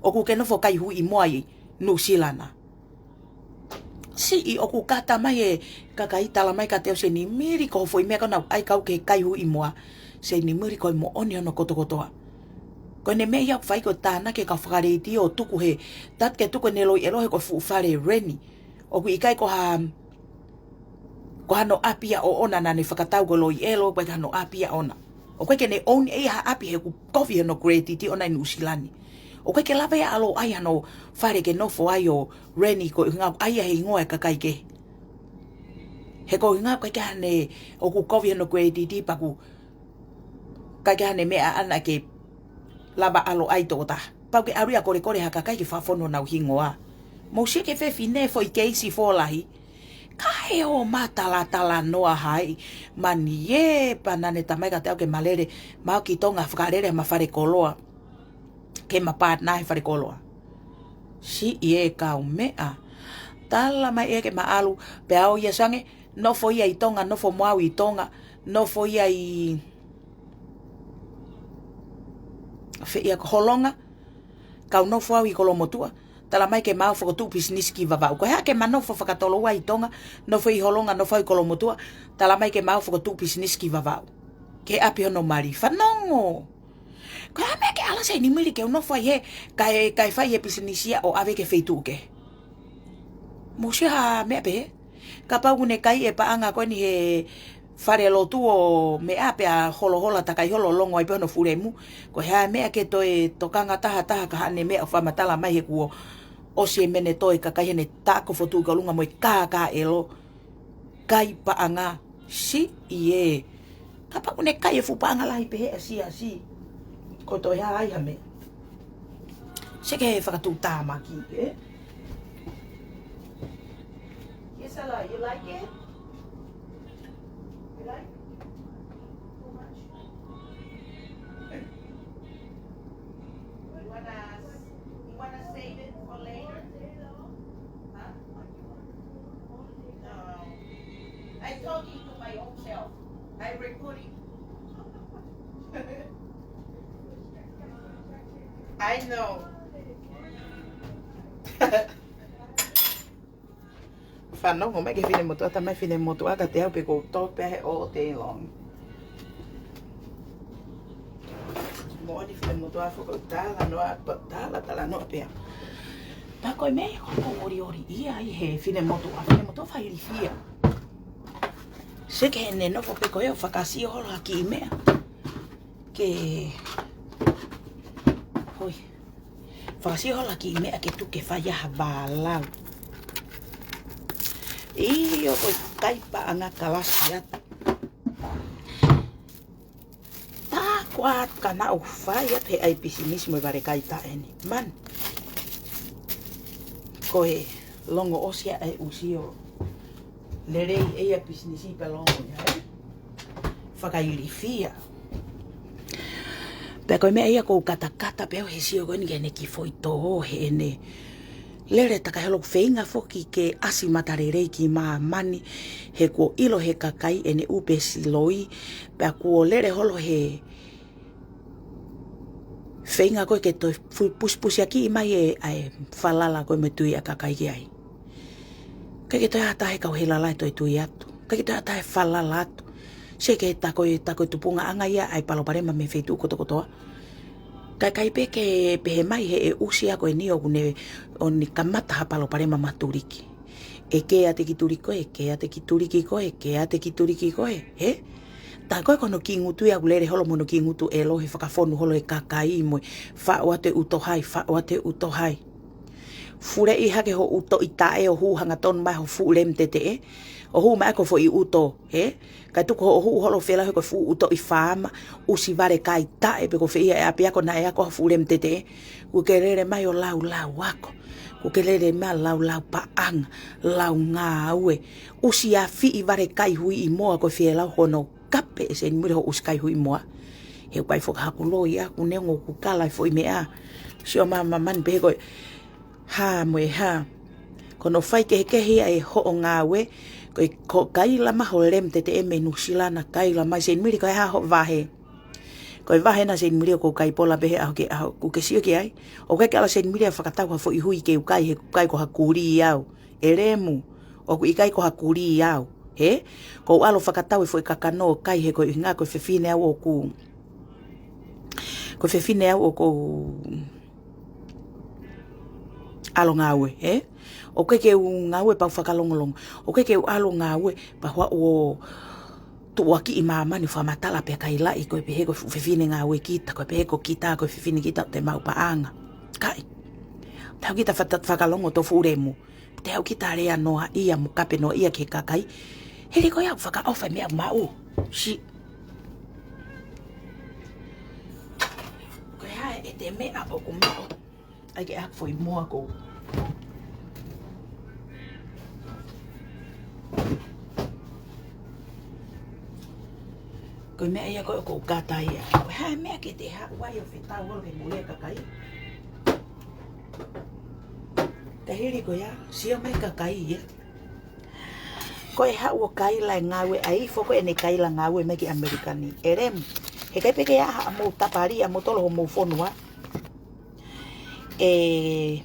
ʻOku ke nofo kai hui ʻi moa ʻi Nuʻusila na. Siʻi ʻoku kata mai e kakai tala mai ka te o se ni mili ko foʻi meʻa ko nau ʻai kau ke kai hui ʻi moa. Se ni mili ko e moʻoni hono kotokotoa. Ko ʻene meʻa ia ʻoku fai ko e tānaki e kau fakalētio ʻo tuku he, tatu ke tuku ʻene loi ʻelo he ko e fuʻu fale reni. ʻOku ʻikai ko ha, ko hano ʻapi ia ʻoʻona naʻa ne fakatau ko e loi ʻelo, ko e hano ʻapi ia ʻoʻona. ʻOku ʻikai ke ne own ʻe ia ha ʻapi he ʻoku kovi hono credit ʻoʻona ʻi Nuʻusila ni. ʻOku ʻikai ke lava ia ʻo ʻai hano fale ke nofo ai ʻo reni ko e ʻuhinga ʻai ia he hingoa e kakai kehe. He ko e ʻuhinga ʻoku ʻikai ke ʻi ai hano, ʻoku kovi hono credit pea ʻoku ʻikai ke ʻi ai hano meʻa ʻaʻana ke lava ʻo ʻai tokotaha. Pau ke ʻalu ia ʻo kolekole ha kakai ke fakafonu honau hingoa. Mou sio ki he fefine foʻi keisi fōlahi. Ka ʻe ō matalatala noa hai. Mani ē pea naʻa ne tala mai ka te ʻalu ke ma lele, ma ō ki Tonga fakalele ma fale koloa. Ke ma partner he fale koloa. Siʻi e kau meʻa. Tala mai ē ke ma ʻalu, pea ō ia ʻo ʻoange, nofo ia ʻi Tonga, nofo mo au ʻi Tonga, nofo ia ʻi fē ia ko Holonga, kau nofo au ʻi Kolomotuʻa, tala mai ke ma ō ʻo fokotuʻu pisinisi ki Vavaʻu. Ko e hā ke ma nofo fakatoloua ʻi Tonga, nofo ʻi Holonga, nofo au ʻi Kolomotuʻa, tala mai ke ma ō ʻo fokotuʻu pisinisi ki Vavaʻu. Ke ʻapi hono mali, fanongo. Ko e hā e meʻa ke ala se ni mili ke u nofo ai he, kae, kae fai e pisinisi ia ʻo ʻave ki he feituʻu kehe. Mou sio ha meʻa pehē. Kapau ʻoku ne kai e paʻanga ko eni he falelotu ʻo meʻa pea holohola takai holo longo ai pē hono fulemu. Ko e hā e meʻa ke toe tokanga tahataha ki haʻane meʻa ʻoku fakamatala mai he kuo ʻosi e menetō e kakai heʻene tā ko e fokotuʻu ki ʻolunga mo e kākā ʻelo. Kai paʻanga. Siʻi ē. Kapau ʻoku ne kai e fuʻu paʻanga lahi pehē ʻa e siasi. Ko e toe hā ai ha meʻa. Se ke fakatuʻutāmaki ē. Yes, I like. You like it? You like it? Too much? You wanna, you wanna save it for later? Huh? No. I talking to my own self. I recording. I know. Fanongo mai ki he finemotuʻa, tala mai finemotuʻa ka te au pē ko u tō pē he all day long. Moʻoni finemotuʻa foki ʻoku talanoa, talanoa pē. Pea ko e meʻa ia ʻoku ou ʻoliʻoli ia ai he finemotuʻa, finemotuʻa fakailifia. Seke heʻene nofo pē ko ē ʻo fakasio holo ha kiʻi meʻa. Ke, hoi. Fakasio holo ha kiʻi meʻa ke tuku ke fai ai ha vālau. ʻIo ko e kai paʻanga kalasi atu. Tā ko ā ka naʻa ku fai atu he ʻai pisinisi mo e vale kai taʻe ni. Man. Ko e longo ʻosi ʻa e ʻusi ʻo lelei ʻe ia pisinisi pea longo ia ē. Fakailifia. Pea ko e meʻa ia ʻoku ou katakata pē au he sio ko eni ki heʻene kiʻi foʻi tō heʻene lele takai holo ʻoku feinga foki ke ʻasi matalelei ki māmani he kuo ʻilo he kakai ʻene ʻū pesi loi, pea kuo lele holo he feinga ko ē ke toe fu-, pusipusiakiʻi mai e, ʻa e falala ko ē mo e tui ʻa e kakai ki ai. ʻIkai ke toe ʻi ai ha taha he kau Helala ʻe toe tui atu. ʻIkai ke toe ʻi ai ha taha ʻe falala atu. Seke tā ko e, tā ko e tupuʻanga ia ʻa e palopalema mei he feituʻu kotokotoa. Kae ʻikai pē ke pehē mai he ʻe ʻusi ia ko eni ʻoku ne, ʻo ne kamata ha palopalema maʻa Tuliki. ʻE kē ʻiate ki Tuliki ko ē, kē ʻiate ki Tuliki ko ē, kē ʻiate ki Tuliki ko ē, hē? Tā ko ē ko hono kiʻi ngutu ia ʻoku lele holo mo hono kiʻi ngutu ʻelo he fakafonu holo e kakai mo e faʻo atu e ʻuto hai, faʻo atu e ʻuto hai. Fuleʻi hake ho ʻuto ʻi taʻe ʻo hū hangatonu mai ho fuʻu lemu teteʻe. ʻO hū mai ko e foʻi ʻuto, hē? Kae tuku hoʻo hū holo felau he ko e fuʻu ʻuto ʻi faama, ʻusi vale kai taʻe pe ko fē ia e ʻapiako naʻe ako ha fuʻu lemu teteʻe. Kuo ke lele mai ʻo laulau ako. Kuo ke lele mai ʻo laulau paʻanga, lau ngāue. ʻUsi afiʻi vale kai hui ʻi moa ko e felau hono kape ʻe Seni Muli hoʻo ʻusi kai hui ʻi moa. He ʻoku ʻikai foki haku loi ʻaku neongo ʻoku kala e foʻi meʻa. Sio ma, ma, man pehē ko e hā mo e hā. Ko Ko hono faikehekehe ia ʻe hoʻo ngāue, ko e, ko e kaila mai ho lem teteʻe mei Nuʻusila naʻa kaila mai. Seinimili, ko e hā hoʻo vahe? Ko e vahe ena, Seinimili, ʻoku ou kai pola pē he ʻaho ki he ʻaho, ʻoku ke sio ki ai. ʻOku ʻikai ke ala, Seinimili, ʻo fakatau ha foʻi hui ke u kai, he ʻoku ʻikai ko ha kulī au. ʻElemu, ʻoku ʻikai ko ha kulī au. Hē? ʻOku ou ʻalu ʻo fakatau e foʻi kakano ʻo kai, he ko e ʻuhinga ko e fefine au ʻoku, ko e fefine au ʻoku ou ʻalu ʻo ngāue, hē? ʻOku ʻikai ke u ngāue pea u fakalongolongo. ʻOku ʻikai ke u ʻalu ʻo ngāue pea u haʻu ʻo tuʻuaki ʻi māmani ʻo fakamatala pea kailaʻi, ko e pehē ko e fuʻu fefine ngāue kita, ko e pehē ko kita, ko e fefine kita ʻoku te maʻu paʻanga. ʻIkai. Te haʻu kita fata-, fakalongo ʻo toʻo fuʻu lemu. Te haʻu kita lea noaʻia mo kape noaʻia ki he kakai. Hili ko ia ʻoku fakaʻofa e meʻa ʻoku maʻu. Siʻi. Ko e hā ʻete meʻa ʻoku maʻu? ʻAi ke ʻai ha foʻi moa kou. Ko e meʻa ia ko ē ʻoku ou kata ia. Ko e hā e meʻa ke te haʻu ai ʻo fetau holo ke mole e kakai? Ka hili ko ia, sio mai kakai ia. Ko e haʻu ʻo kaila e ngāue, ʻai foki ʻene kaila ngāue mai ki ʻAmelika ni. ʻElemu, heʻikai pē ke ʻi ai haʻamou tapali ʻa moutolu homou fonua. ʻE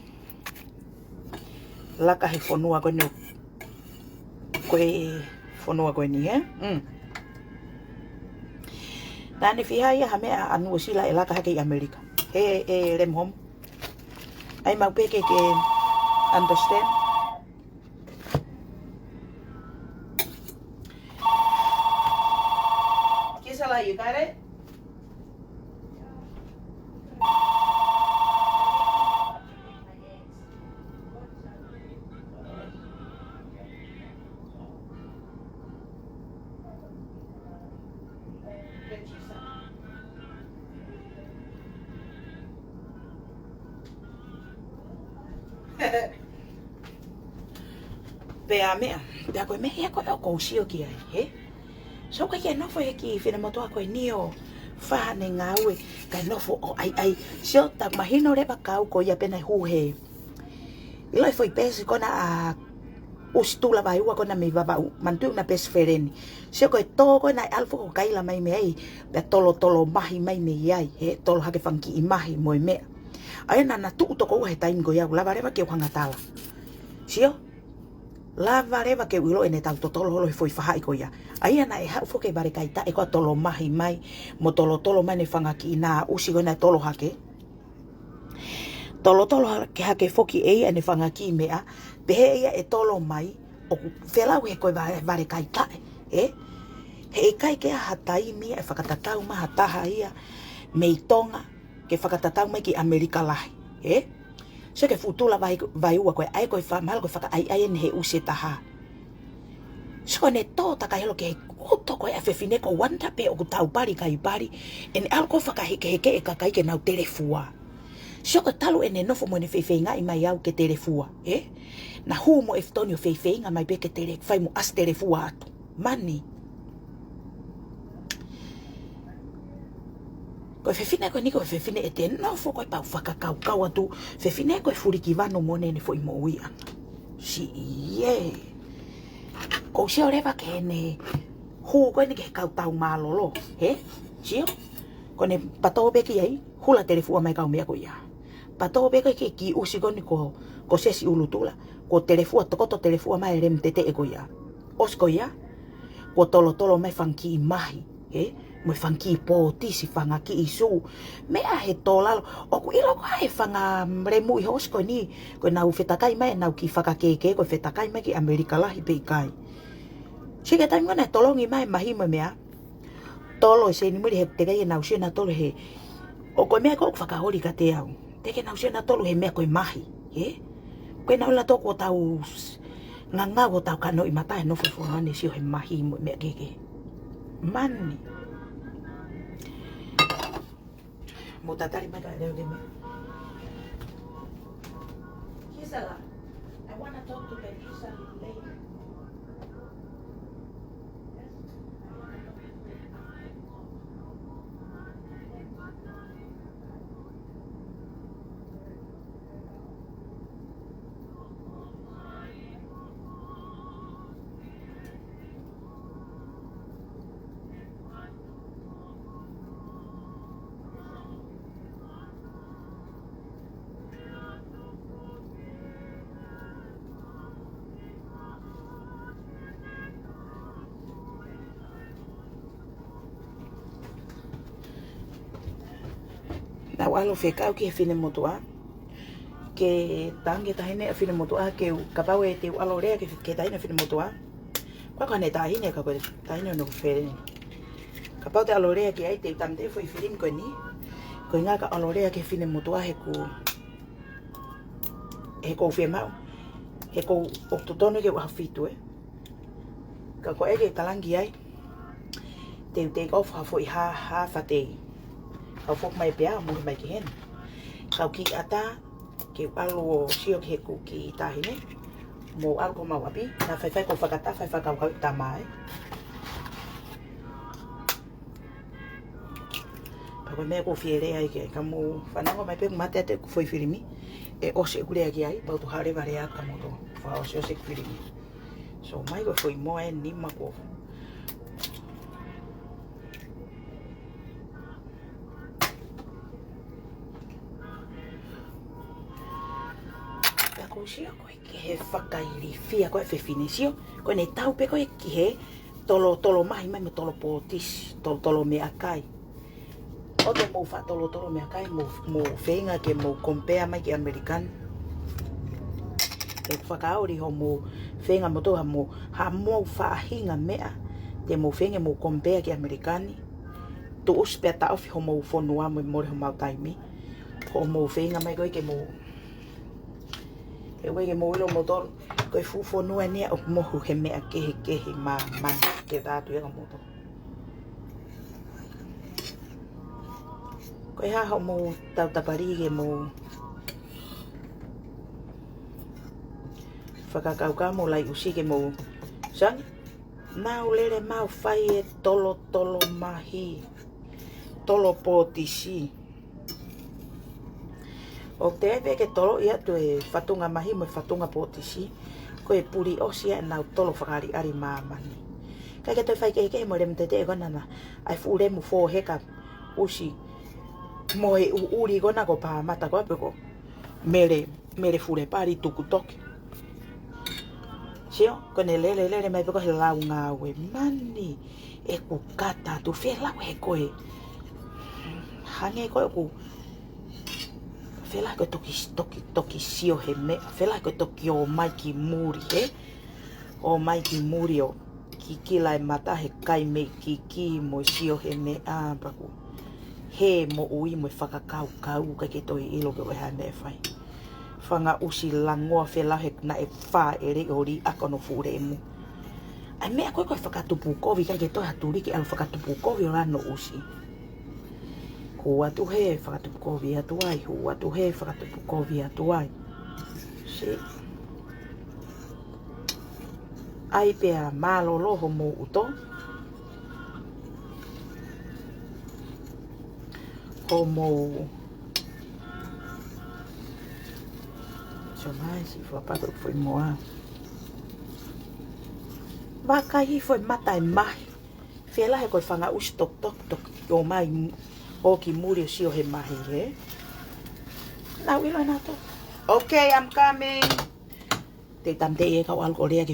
laka he fonua ko eni, ko e fonua ko eni, hē? Mm. Naʻa ne fiha ia ha meʻa ʻa Nuʻusila ʻe laka hake ʻi ʻAmelika. Hē, ʻElemu homo. ʻAi maʻu pē ke ke understand. Kisela, you got it? Pea meʻa, pea ko e meʻa ia ko ē ʻoku ou sio ki ai, hē? So ʻoku ʻikai ke nofo he kiʻi finemotuʻa ko eni ʻo fai haʻane ngāue, kae nofo ʻo ʻaiʻai. Sio, taku mahino leva kau ko ia pē naʻe hū he, ʻilo e foʻi peesi ko ena ʻa ʻUsitula Vaiua ko ena mei Vavaʻu, manatuʻi ʻena best friend. Sio ko e tō ko ē naʻe ʻalu foki ʻo kaila mai mei ai, pea tolotolo mahi mai mei ai, he tolo hake fanga kiʻi mahi mo e meʻa. ʻA ia naʻa na tuʻu toko ua he taimi ko ia, lava leva ke u hanga ʻo tala. Sio? Lava leva ke u ʻilo ʻene tau totolo holo he foʻi faʻahi ko ia. ʻA ia naʻe haʻu foki e vale kaitaʻe ko ē ʻo tolo mahi mai, mo tolotolo mai ʻene fanga kiʻi nā ʻusi ko ē naʻe tolo hake. Tolotolo hake, hake foki ʻe ia ʻene fanga kiʻi meʻa, pehē ʻe ia ʻe tolo mai, ʻoku felau he ko e va-, vale kaitaʻe, ē? Heʻikai ke ʻi ai ha taimi ia ʻe fakatatau mai ha taha ia mei Tonga, ke fakatatau mai ki ʻAmelika lahi, ē? Sio ki he Fuʻu Tula Vai-, Vaiua ko ē, ʻa ia ko e fa-, mahalo ko e fakaʻaiʻai eni he ʻusi ʻe taha. Sio ko ʻene tō takai holo ki he uto ko ē ʻa e fefine ko Wanda pē ʻoku taupali kaipali, ʻene ʻalu ko ē ʻo fakahekeheke e kakai ke nau telefua. Sio ko e talu ʻene nofo mo ʻene feifeingaʻi mai au ke telefua, ē? Na hū mo ʻEfitoni ʻo feifeinga mai pē ke tele-, fai mo ʻasi telefua atu. Mani. Ko e fefine ko eni ko e fefine ʻete nofo ko ē pea u fakakaukau atu, fefine ko e fulikivanu mo ʻene foʻi moʻuiʻanga. Siʻi ē. ʻOku ou sio leva ki heʻene hū ko eni ki he kau tau mālōlō, hē? Sio? Ko ʻene patō pē ki ai, hula telefua mai kau meʻa ko ia. Patō pē ki he kiʻi ʻusi ko eni ko, ko Sesi ʻUlutula. Kuo telefua, tokoto telefua mai e lemu teteʻe ko ia. ʻOsi ko ia, kuo tolotolo mai fanga kiʻi mahi, ē? Mo e fanga kiʻi pōtisi, fanga kiʻi sū. Meʻa he tō lalo. ʻOku ʻilo ko ā e fanga lemuʻi hoosi ko eni, ko ʻenau fetakai mai ʻenau kiʻi fakakēkē, ko e fetakai mai ki ʻAmelika lahi pe ʻikai. Sio ki he taimi ko ē naʻe tolongi mai e mahi mo e meʻa. Tolo ʻe Seinimili he teʻeki ai ke nau sio nautolu he. ʻOku ko e meʻa ko ē ʻoku fakaoli kiate au. Teʻeki ke nau sio nautolu he meʻa ko e mahi, ē? Ko ʻenau ʻilo nautolu kuo tau s-, ngangau hotau kanoʻi mata he nofo fonua ni, sio he mahi mo e meʻa kehekehe. Mani. Mou tatali mai kae lele mai. Gisela, I wanna talk to Belisha later. ʻAlu ʻo fekau ki he finemotuʻa. Ke tangi taʻahine ʻa e finemotuʻa ke u, kapau ʻe te u ʻalu ʻo lea ki he, ki he taʻahine ʻa e finemotuʻa. Ko e ko ʻene taʻahine ka ko e taʻahine ʻo ʻene ʻofefine. Kapau te u ʻalu ʻo lea ki ai te u tāmateʻi e foʻi filimi ko eni. Ko e ʻuhinga ka u ʻalu ʻo lea ki he finemotuʻa he ʻoku, he ʻoku ou fiemaʻu. He ʻoku ou, ʻoku totonu ke u ʻaho fitu ē. Ka ko e ke talangi ai. Te u take off ha foʻi hā, hā fā tei. Ka u foki mai pē ʻo muli mai ki heni. Ka u kiʻi ʻatā, ke u ʻalu ʻo sio ki heʻeku kiʻi taʻahine. Mou ʻalu ki homau ʻapi, naʻa faifai ko fakata, faifai kau kau tamai. Pea ko e meʻa ʻoku ou fie lea ai ki ai, ka mou fanongo mai pē ʻoku mate atu ʻeku foʻi filimi. ʻE ʻosi ʻeku lea ki ai, pea u toe hale vale atu ka mou toe fakaʻosiʻosi ʻeku filimi. So, mai ko e foʻi moa ʻe nima ko. Pea ko u sio ko e ki he fakailifia ko e fefine sio, ko ʻene tau pē ko e ki he tolo, tolo mahi mai mo tolo pōtisi, tolo, tolo meʻakai. ʻOua te mou faʻa tolo, tolo meʻakai, mou, mou feinga ke mou compare mai ki ʻAmelika ni. Ke fakaoli hoʻomou feinga mo tō ha mou, ha mou faʻahinga meʻa, te mou feinga mou compare ki ʻAmelika ni. Tuʻusi pea taʻofi homou fonua mo e mole homau taimi. Hoʻomou feinga mai ko e ke mou, he ʻoku ʻikai ke mou ʻilo moutolu, ko e fuʻu fonua ni ʻoku mohu he meʻa kehekehe māmani ke tātu ia ka moutolu. Ko e hā hoʻomou tautapali ke mou fakakaukau mo lai ʻusi ke mou. Sang, nau lele mau fai e tolo tolo mahi. Tolo pōtisi. ʻOku te pē ke tolo ia tu e fatunga mahi mo e fatunga pōtisi. Ko e puli ʻosi ia ʻenau tolo fakaʻaliʻali māmani. ʻIkai ke toe fai kehekehe mo e lemu tete ʻe kona na. ʻAi fuʻu lemu fō heka ʻusi. Mo e ʻuʻuli kona ko pāmata ko pe ko. Mele, mele fule pali tuku toki. Sio, ko ʻene lele, lele mai pē ko he lau ngāue mani. ʻEku kata atu, felau he ko e. Hangē ko ʻeku. Felau ko e toki, toki, toki sio he meʻa. Felau ko e toki ō mai ki muli he. ʻO mai ki muli ʻo kikila e mata he kai mei kiki mo e sio he meʻa paku. He moʻui mo e fakakaukau ʻikai ke toe ʻilo ke ʻoe ha meʻa ʻe fai. Fanga ʻusi langoa felau he naʻe fā ʻe lei ʻo li ako no fuʻu lemu. ʻAi meʻa ko e ko e fakatupu kovi ʻikai ke toe ha tuli ke ʻalu fakatupu kovi ʻo lano ʻusi. Hū atu he fakatupu kovi atu ai, hū atu he fakatupu kovi atu ai. Si. ʻAi pea mālōlō homou ʻuto. Homou. Sio mai, si fua pato foʻi moa. Vakai foʻi mata e mahi. Fela he ko e fanga ʻusi tok tok tok. ʻO mai m-, ʻo ki muli ʻo sio he mahi he. Nau ʻilo ʻe nautolu. Okay, I'm coming. Te u tāmateʻi e kau ʻalu ko lea ki